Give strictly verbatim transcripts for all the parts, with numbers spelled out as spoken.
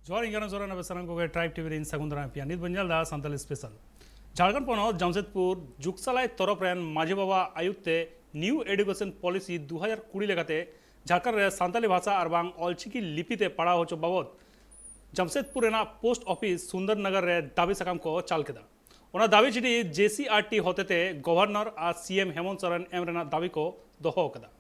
ᱡᱚᱦᱟᱨ, ᱤᱧ ᱜᱟᱱᱚ ᱡᱚᱦᱟᱨ, ᱟᱯᱮ ᱥᱟᱱᱟᱢ ᱠᱚᱜᱮ ᱴᱨᱟᱭᱤᱵᱽ ᱴᱤᱵᱷᱤ ᱨᱤᱧ ᱥᱟᱹᱜᱩᱱ ᱫᱟᱨᱟᱢ ᱯᱮᱭᱟ᱾ ᱱᱤᱛ ᱵᱚᱱ ᱧᱮᱞ ᱮᱫᱟ ᱥᱟᱱᱛᱟᱞᱤ ᱥᱯᱮᱥᱟᱞ᱾ ᱡᱷᱟᱲᱠᱷᱚᱸᱰ ᱯᱚᱱᱚᱛ ᱡᱟᱢᱥᱮᱫᱽᱯᱩᱨ ᱡᱩᱜᱽᱥᱟᱞᱟᱭ ᱛᱚᱨᱚᱯ ᱨᱮᱱ ᱢᱟᱹᱡᱷᱤ ᱵᱟᱵᱟ ᱟᱭᱩᱨ ᱛᱮ ᱱᱤᱭᱩ ᱮᱰᱩᱠᱮᱥᱚᱱ ᱯᱚᱞᱤᱥᱤ ᱫᱩ ᱦᱟᱡᱟᱨ ᱠᱩᱲᱤ ᱞᱮᱠᱟᱛᱮ ᱡᱷᱟᱲᱠᱷᱚᱸᱰ ᱨᱮ ᱥᱟᱱᱛᱟᱞᱤ ᱵᱷᱟᱥᱟ ᱟᱨ ᱵᱟᱝ ᱚᱞᱪᱤᱠᱤ ᱞᱤᱯᱤ ᱛᱮ ᱯᱟᱲᱦᱟᱣ ᱦᱚᱪᱚ ᱵᱟᱵᱚᱫ ᱡᱟᱢᱥᱮᱫᱽᱯᱩᱨ ᱨᱮᱱᱟᱜ ᱯᱳᱥᱴ ᱚᱯᱷᱤᱥ ᱥᱩᱱᱫᱚᱨ ᱱᱚᱜᱚᱨ ᱨᱮ ᱫᱟᱹᱵᱤ ᱥᱟᱠᱟᱢ ᱠᱚ ᱪᱟᱞ ᱠᱮᱫᱟ᱾ ᱚᱱᱟ ᱫᱟᱹᱵᱤ ᱪᱤᱴᱷᱤ ᱡᱮ ᱥᱤ ᱟᱨ ᱴᱤ ᱦᱚᱛᱮᱛᱮ ᱜᱚᱵᱷᱚᱨᱱᱚᱨ ᱟᱨ ᱥᱤ ᱮᱢ ᱦᱮᱢᱚᱱᱛ ᱥᱚᱨᱮᱱ ᱮᱢ ᱨᱮᱱᱟᱜ ᱫᱟᱹᱵᱤ ᱠᱚ ᱫᱚᱦᱚ ᱟᱠᱟᱫᱟ᱾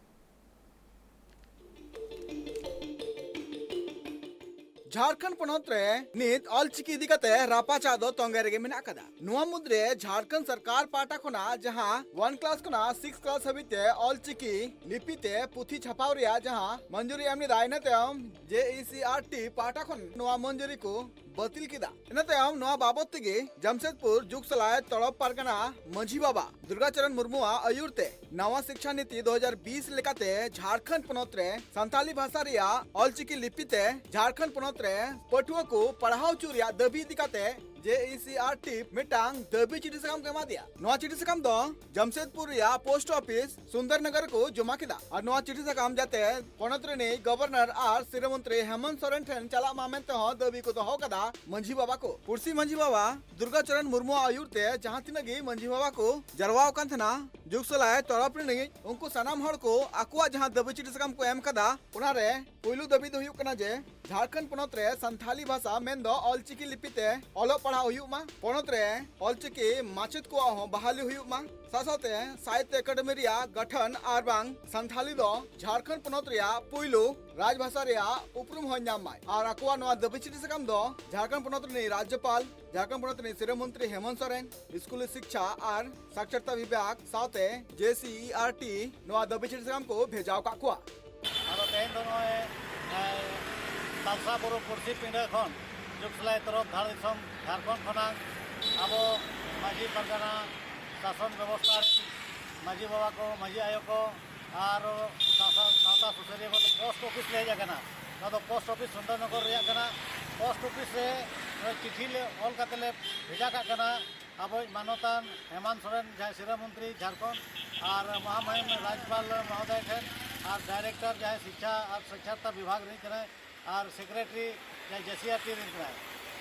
ᱡᱷᱟᱲᱠᱷᱚᱸᱰ ᱯᱚᱱᱚᱛ ᱨᱮ ᱱᱤᱛ ᱚᱞᱪᱤᱠᱤ ᱤᱫᱤ ᱠᱟᱛᱮ ᱨᱟᱯᱟᱪᱟᱜ ᱫᱚ ᱛᱚᱸᱜᱮ ᱨᱮᱜᱮ ᱢᱮᱱᱟᱜ ᱟᱠᱟᱫᱟ᱾ ᱱᱚᱣᱟ ᱢᱩᱫᱽᱨᱮ ᱡᱷᱟᱲᱠᱷᱚᱸᱰ ᱥᱚᱨᱠᱟᱨ ᱯᱟᱦᱴᱟ ᱠᱷᱚᱱᱟᱜ ᱡᱟᱦᱟᱸ ᱚᱣᱟᱱ ᱠᱞᱟᱥ ᱠᱷᱚᱱᱟᱜ ᱥᱤᱠᱥ ᱠᱞᱟᱥ ᱦᱟᱹᱵᱤᱡ ᱛᱮ ᱚᱞᱪᱤᱠᱤ ᱞᱤᱯᱤ ᱛᱮ ᱯᱩᱛᱷᱤ ᱪᱷᱟᱯᱟᱣ ᱨᱮᱭᱟᱜ ᱡᱟᱦᱟᱸ ᱢᱚᱧᱡᱩᱨᱤ ᱮᱢ ᱞᱮᱫᱟ, ᱤᱱᱟᱹ ᱛᱟᱭᱚᱢ ᱡᱮ ᱤ ᱥᱤ ᱟᱨ ᱴᱤ ᱯᱟᱦᱴᱟ ᱠᱷᱚᱱ ᱱᱚᱣᱟ ᱢᱚᱧᱡᱩᱨᱤ ᱠᱚ ᱵᱟᱹᱛᱤᱞ ᱠᱮᱫᱟ᱾ ᱤᱱᱟᱹ ᱛᱟᱭᱚᱢ ᱱᱚᱣᱟ ᱵᱟᱵᱚᱫ ᱛᱮᱜᱮ ᱡᱟᱢᱥᱮᱫᱽᱯᱩᱨ ᱡᱩᱜᱽᱥᱟᱞᱟᱭ ᱛᱚᱲᱚᱯ ᱯᱟᱨᱜᱟᱱᱟ ᱢᱟᱹᱡᱷᱤ ᱵᱟᱵᱟ ᱫᱩᱨᱜᱟᱪᱚᱨᱚᱱ ᱢᱩᱨᱢᱩᱣᱟᱜ ᱟᱹᱭᱩᱨ ᱛᱮ ᱱᱟᱣᱟ ᱥᱤᱠᱪᱷᱟ ᱱᱤᱛᱤ ᱫᱩ ᱦᱟᱡᱟᱨ ᱵᱤᱥ ᱞᱮᱠᱟᱛᱮ ᱡᱷᱟᱲᱠᱷᱚᱸᱰ ᱯᱚᱱᱚᱛ ᱨᱮ ᱥᱟᱱᱛᱟᱞᱤ ᱵᱷᱟᱥᱟ ᱨᱮᱭᱟᱜ ᱚᱞᱪᱤᱠᱤ ᱞᱤᱯᱤ ᱛᱮ ᱡᱷᱟᱲᱠᱷᱚᱸᱰ ᱯᱚᱱᱚᱛ ᱨᱮ ᱯᱟᱹᱴᱷᱩᱣᱟᱹ ᱠᱚ ᱯᱟᱲᱦᱟᱣ ᱦᱚᱪᱚ ᱨᱮᱭᱟᱜ ᱫᱟᱹᱵᱤ ᱤᱫᱤ ᱠᱟᱛᱮ ᱡᱮ ᱤ ᱥᱤ ᱟᱨ ᱴᱤ ᱢᱤᱫᱴᱟᱝ ᱫᱟᱹᱵᱤ ᱪᱤᱴᱷᱤ ᱥᱟᱠᱟᱢ ᱠᱚ ᱮᱢᱟ ᱫᱮᱭᱟ᱾ ᱱᱚᱣᱟ ᱪᱤᱴᱷᱤ ᱥᱟᱠᱟᱢ ᱫᱚ ᱡᱟᱢᱥᱮᱫᱽᱯᱩᱨ ᱨᱮᱭᱟᱜ ᱯᱳᱥᱴ ᱚᱯᱷᱤᱥ ᱥᱩᱱᱫᱚᱨ ᱱᱚᱜᱚᱨ ᱨᱮᱠᱚ ᱡᱚᱢᱟ ᱠᱮᱫᱟ᱾ ᱟᱨ ᱱᱚᱣᱟ ᱪᱤᱴᱷᱤ ᱥᱟᱠᱟᱢ ᱡᱟᱛᱮ ᱯᱚᱱᱚᱛ ᱨᱤᱱᱤᱡ ᱜᱚᱵᱷᱚᱨᱱᱚᱨ ᱟᱨ ᱥᱤᱨᱟᱹ ᱢᱚᱱᱛᱨᱤ ᱦᱮᱢᱚᱱᱛ ᱥᱚᱨᱮᱱ ᱴᱷᱮᱱ ᱪᱟᱞᱟᱜ ᱢᱟ ᱢᱮᱱᱛᱮ ᱦᱚᱸ ᱫᱟᱹᱵᱤ ᱠᱚ ᱫᱚᱦᱚ ᱠᱟᱫᱟ ᱢᱟᱹᱡᱷᱤ ᱵᱟᱵᱟ ᱠᱚ᱾ ᱯᱩᱲᱥᱤ ᱢᱟᱹᱡᱷᱤ ᱵᱟᱵᱟ ᱫᱩᱨᱜᱟᱪᱚᱨᱚᱱ ᱢᱩᱨᱢᱩᱣᱟᱜ ᱟᱹᱭᱩᱨ ᱛᱮ ᱡᱟᱦᱟᱸ ᱛᱤᱱᱟᱹᱜ ᱜᱮ ᱢᱟᱹᱡᱷᱤ ᱵᱟᱵᱟ ᱠᱚ ᱡᱟᱨᱣᱟ ᱟᱠᱟᱱ ᱛᱟᱦᱮᱱᱟ ᱡᱩᱜᱽᱥᱟᱞᱟᱭ ᱛᱚᱨᱚᱯ ᱨᱤᱱᱤᱡ, ᱩᱱᱠᱩ ᱥᱟᱱᱟᱢ ᱦᱚᱲ ᱠᱚ ᱟᱠᱚᱣᱟᱜ ᱡᱟᱦᱟᱸ ᱫᱟᱹᱵᱤ ᱪᱤᱴᱷᱤ ᱥᱟᱠᱟᱢ ᱠᱚ ᱮᱢ ᱠᱟᱫᱟ, ᱚᱱᱟᱨᱮ ᱯᱩᱭᱞᱩ ᱫᱟᱹᱵᱤ ᱫᱚ ᱦᱩᱭᱩᱜ ᱠᱟᱱᱟ ᱡᱮ ᱡᱷᱟᱲᱠᱷᱚᱸᱰ ᱯᱚᱱᱚᱛ ᱨᱮ ᱥᱟᱱᱛᱷᱟᱞᱤ ᱵᱷᱟᱥᱟ ᱢᱮᱱᱫᱚ ᱚᱞᱪᱤᱠᱤ ᱞᱤᱯᱤ ᱛᱮ ᱚᱞᱚᱜ ᱯᱟᱲᱦᱟᱣ ᱦᱩᱭᱩᱜ ᱢᱟ, ᱯᱚᱱᱚᱛ ᱨᱮ ᱚᱞᱪᱤᱠᱤ ᱢᱟᱪᱮᱫ ᱠᱚᱣᱟᱜ ᱦᱚᱸ ᱵᱟᱦᱟᱞᱤ ᱦᱩᱭᱩᱜ ᱢᱟ, ᱥᱟᱶ ᱥᱟᱶᱛᱮ ᱥᱟᱦᱤᱛᱭᱚ ᱮᱠᱟᱰᱮᱢᱤ ᱨᱮᱭᱟᱜ ᱜᱚᱴᱷᱚᱱ ᱟᱨ ᱵᱟᱝ ᱥᱟᱱᱛᱷᱟᱞᱤ ᱫᱚ ᱡᱷᱟᱲᱠᱷᱚᱸᱰ ᱯᱚᱱᱚᱛ ᱨᱮᱭᱟᱜ ᱯᱩᱭᱞᱩ ᱨᱟᱡᱽᱵᱷᱟᱥᱟ ᱨᱮᱭᱟᱜ ᱩᱯᱨᱩᱢ ᱦᱚᱸ ᱧᱟᱢ ᱢᱟᱭ᱾ ᱟᱨ ᱟᱠᱚᱣᱟᱜ ᱱᱚᱣᱟ ᱫᱟᱹᱵᱤ ᱪᱤᱴᱷᱤ ᱥᱟᱠᱟᱢ ᱫᱚ ᱡᱷᱟᱲᱠᱷᱚᱸᱰ ᱯᱚᱱᱚᱛ ᱨᱤᱱᱤᱡ ᱨᱟᱡᱽᱡᱚᱯᱟᱞ, ᱡᱷᱟᱲᱠᱷᱚᱸᱰ ᱯᱚᱱᱚᱛ ᱨᱤᱱᱤᱡ ᱥᱤᱨᱟᱹ ᱢᱚᱱᱛᱨᱤ ᱦᱮᱢᱚᱱᱛ ᱥᱚᱨᱮᱱ, ᱥᱠᱩᱞ ᱥᱤᱠᱪᱷᱟ ᱟᱨ ᱥᱟᱠᱪᱟᱨᱛᱟ ᱵᱤᱵᱷᱟᱜᱽ ᱥᱟᱶᱛᱮ ᱡᱮ ᱥᱤ ᱤ ᱟᱨ ᱴᱤ ᱱᱚᱣᱟ ᱫᱟᱹᱵᱤ ᱪᱤᱴᱷᱤ ᱥᱟᱠᱟᱢ ᱠᱚ ᱵᱷᱮᱡᱟ ᱟᱠᱟᱫ ᱠᱚᱣᱟ᱾ ᱟᱫᱚ ᱛᱮᱦᱮᱧ ᱫᱚ ᱱᱚᱜᱼᱚᱭ, ᱮ, ᱛᱟᱞᱥᱟ ᱵᱩᱨᱩ ᱯᱩᱲᱥᱤ ᱯᱤᱸᱰᱟᱹ ᱠᱷᱚᱱ ᱡᱩᱜᱽᱥᱟᱞᱟᱭ ᱛᱚᱨᱚᱯ ᱫᱷᱟᱲ ᱫᱤᱥᱚᱢ ᱡᱷᱟᱲᱠᱷᱚᱸᱰ ᱠᱷᱚᱱᱟᱜ ᱟᱵᱚ ᱢᱟᱹᱡᱷᱤ ᱯᱟᱨᱜᱟᱱᱟ, ᱥᱟᱥᱚᱱ ᱵᱮᱵᱚᱥᱛᱷᱟ ᱨᱮᱱ ᱢᱟᱹᱡᱷᱤ ᱵᱟᱵᱟ ᱠᱚ, ᱢᱟᱹᱡᱷᱤ ᱟᱭᱳ ᱠᱚ ᱟᱨ ᱥᱟᱶᱛᱟ, ᱥᱟᱶᱛᱟ ᱥᱩᱥᱟᱹᱨᱤᱭᱟᱹ ᱠᱚ ᱯᱳᱥᱴ ᱚᱯᱷᱤᱥ ᱞᱮ ᱦᱮᱡ ᱟᱠᱟᱱᱟ᱾ ᱱᱚᱣᱟ ᱫᱚ ᱯᱳᱥᱴ ᱚᱯᱷᱤᱥ ᱥᱩᱱᱫᱚᱨ ᱱᱚᱜᱚᱨ ᱨᱮᱭᱟᱜ ᱠᱟᱱᱟ᱾ ᱯᱳᱥᱴ ᱚᱯᱷᱤᱥ ᱨᱮ ᱱᱚᱜᱼᱚᱭ ᱪᱤᱴᱷᱤ ᱞᱮ ᱚᱞ ᱠᱟᱛᱮ ᱞᱮ ᱵᱷᱮᱡᱟ ᱠᱟᱜ ᱠᱟᱱᱟ᱾ ᱟᱵᱚᱭᱤᱡ ᱢᱟᱱᱚᱛᱟᱱ ᱦᱮᱢᱟᱱᱛ ᱥᱚᱨᱮᱱ, ᱡᱟᱦᱟᱸᱭ ᱥᱤᱨᱟᱹ ᱢᱚᱱᱛᱨᱤ ᱡᱷᱟᱲᱠᱷᱚᱸᱰ, ᱟᱨ ᱢᱚᱦᱟᱢᱚᱦᱤᱢ ᱨᱟᱡᱽᱯᱟᱞ ᱢᱚᱦᱳᱫᱚᱭ ᱴᱷᱮᱱ, ᱟᱨ ᱰᱟᱭᱨᱮᱠᱴᱚᱨ ᱡᱟᱦᱟᱸᱭ ᱥᱤᱠᱪᱷᱟ ᱟᱨ ᱥᱟᱠᱷᱭᱟᱨᱛᱟ ᱵᱤᱵᱷᱟᱜᱽ ᱨᱤᱱᱤᱡ ᱠᱟᱱᱟᱭ, ᱟᱨ ᱥᱮᱠᱨᱮᱴᱟᱨᱤ ᱡᱟᱦᱟᱸᱭ ᱡᱮᱥᱤᱭᱟᱨ ᱴᱤ ᱨᱮᱱ ᱠᱟᱱᱟᱭ,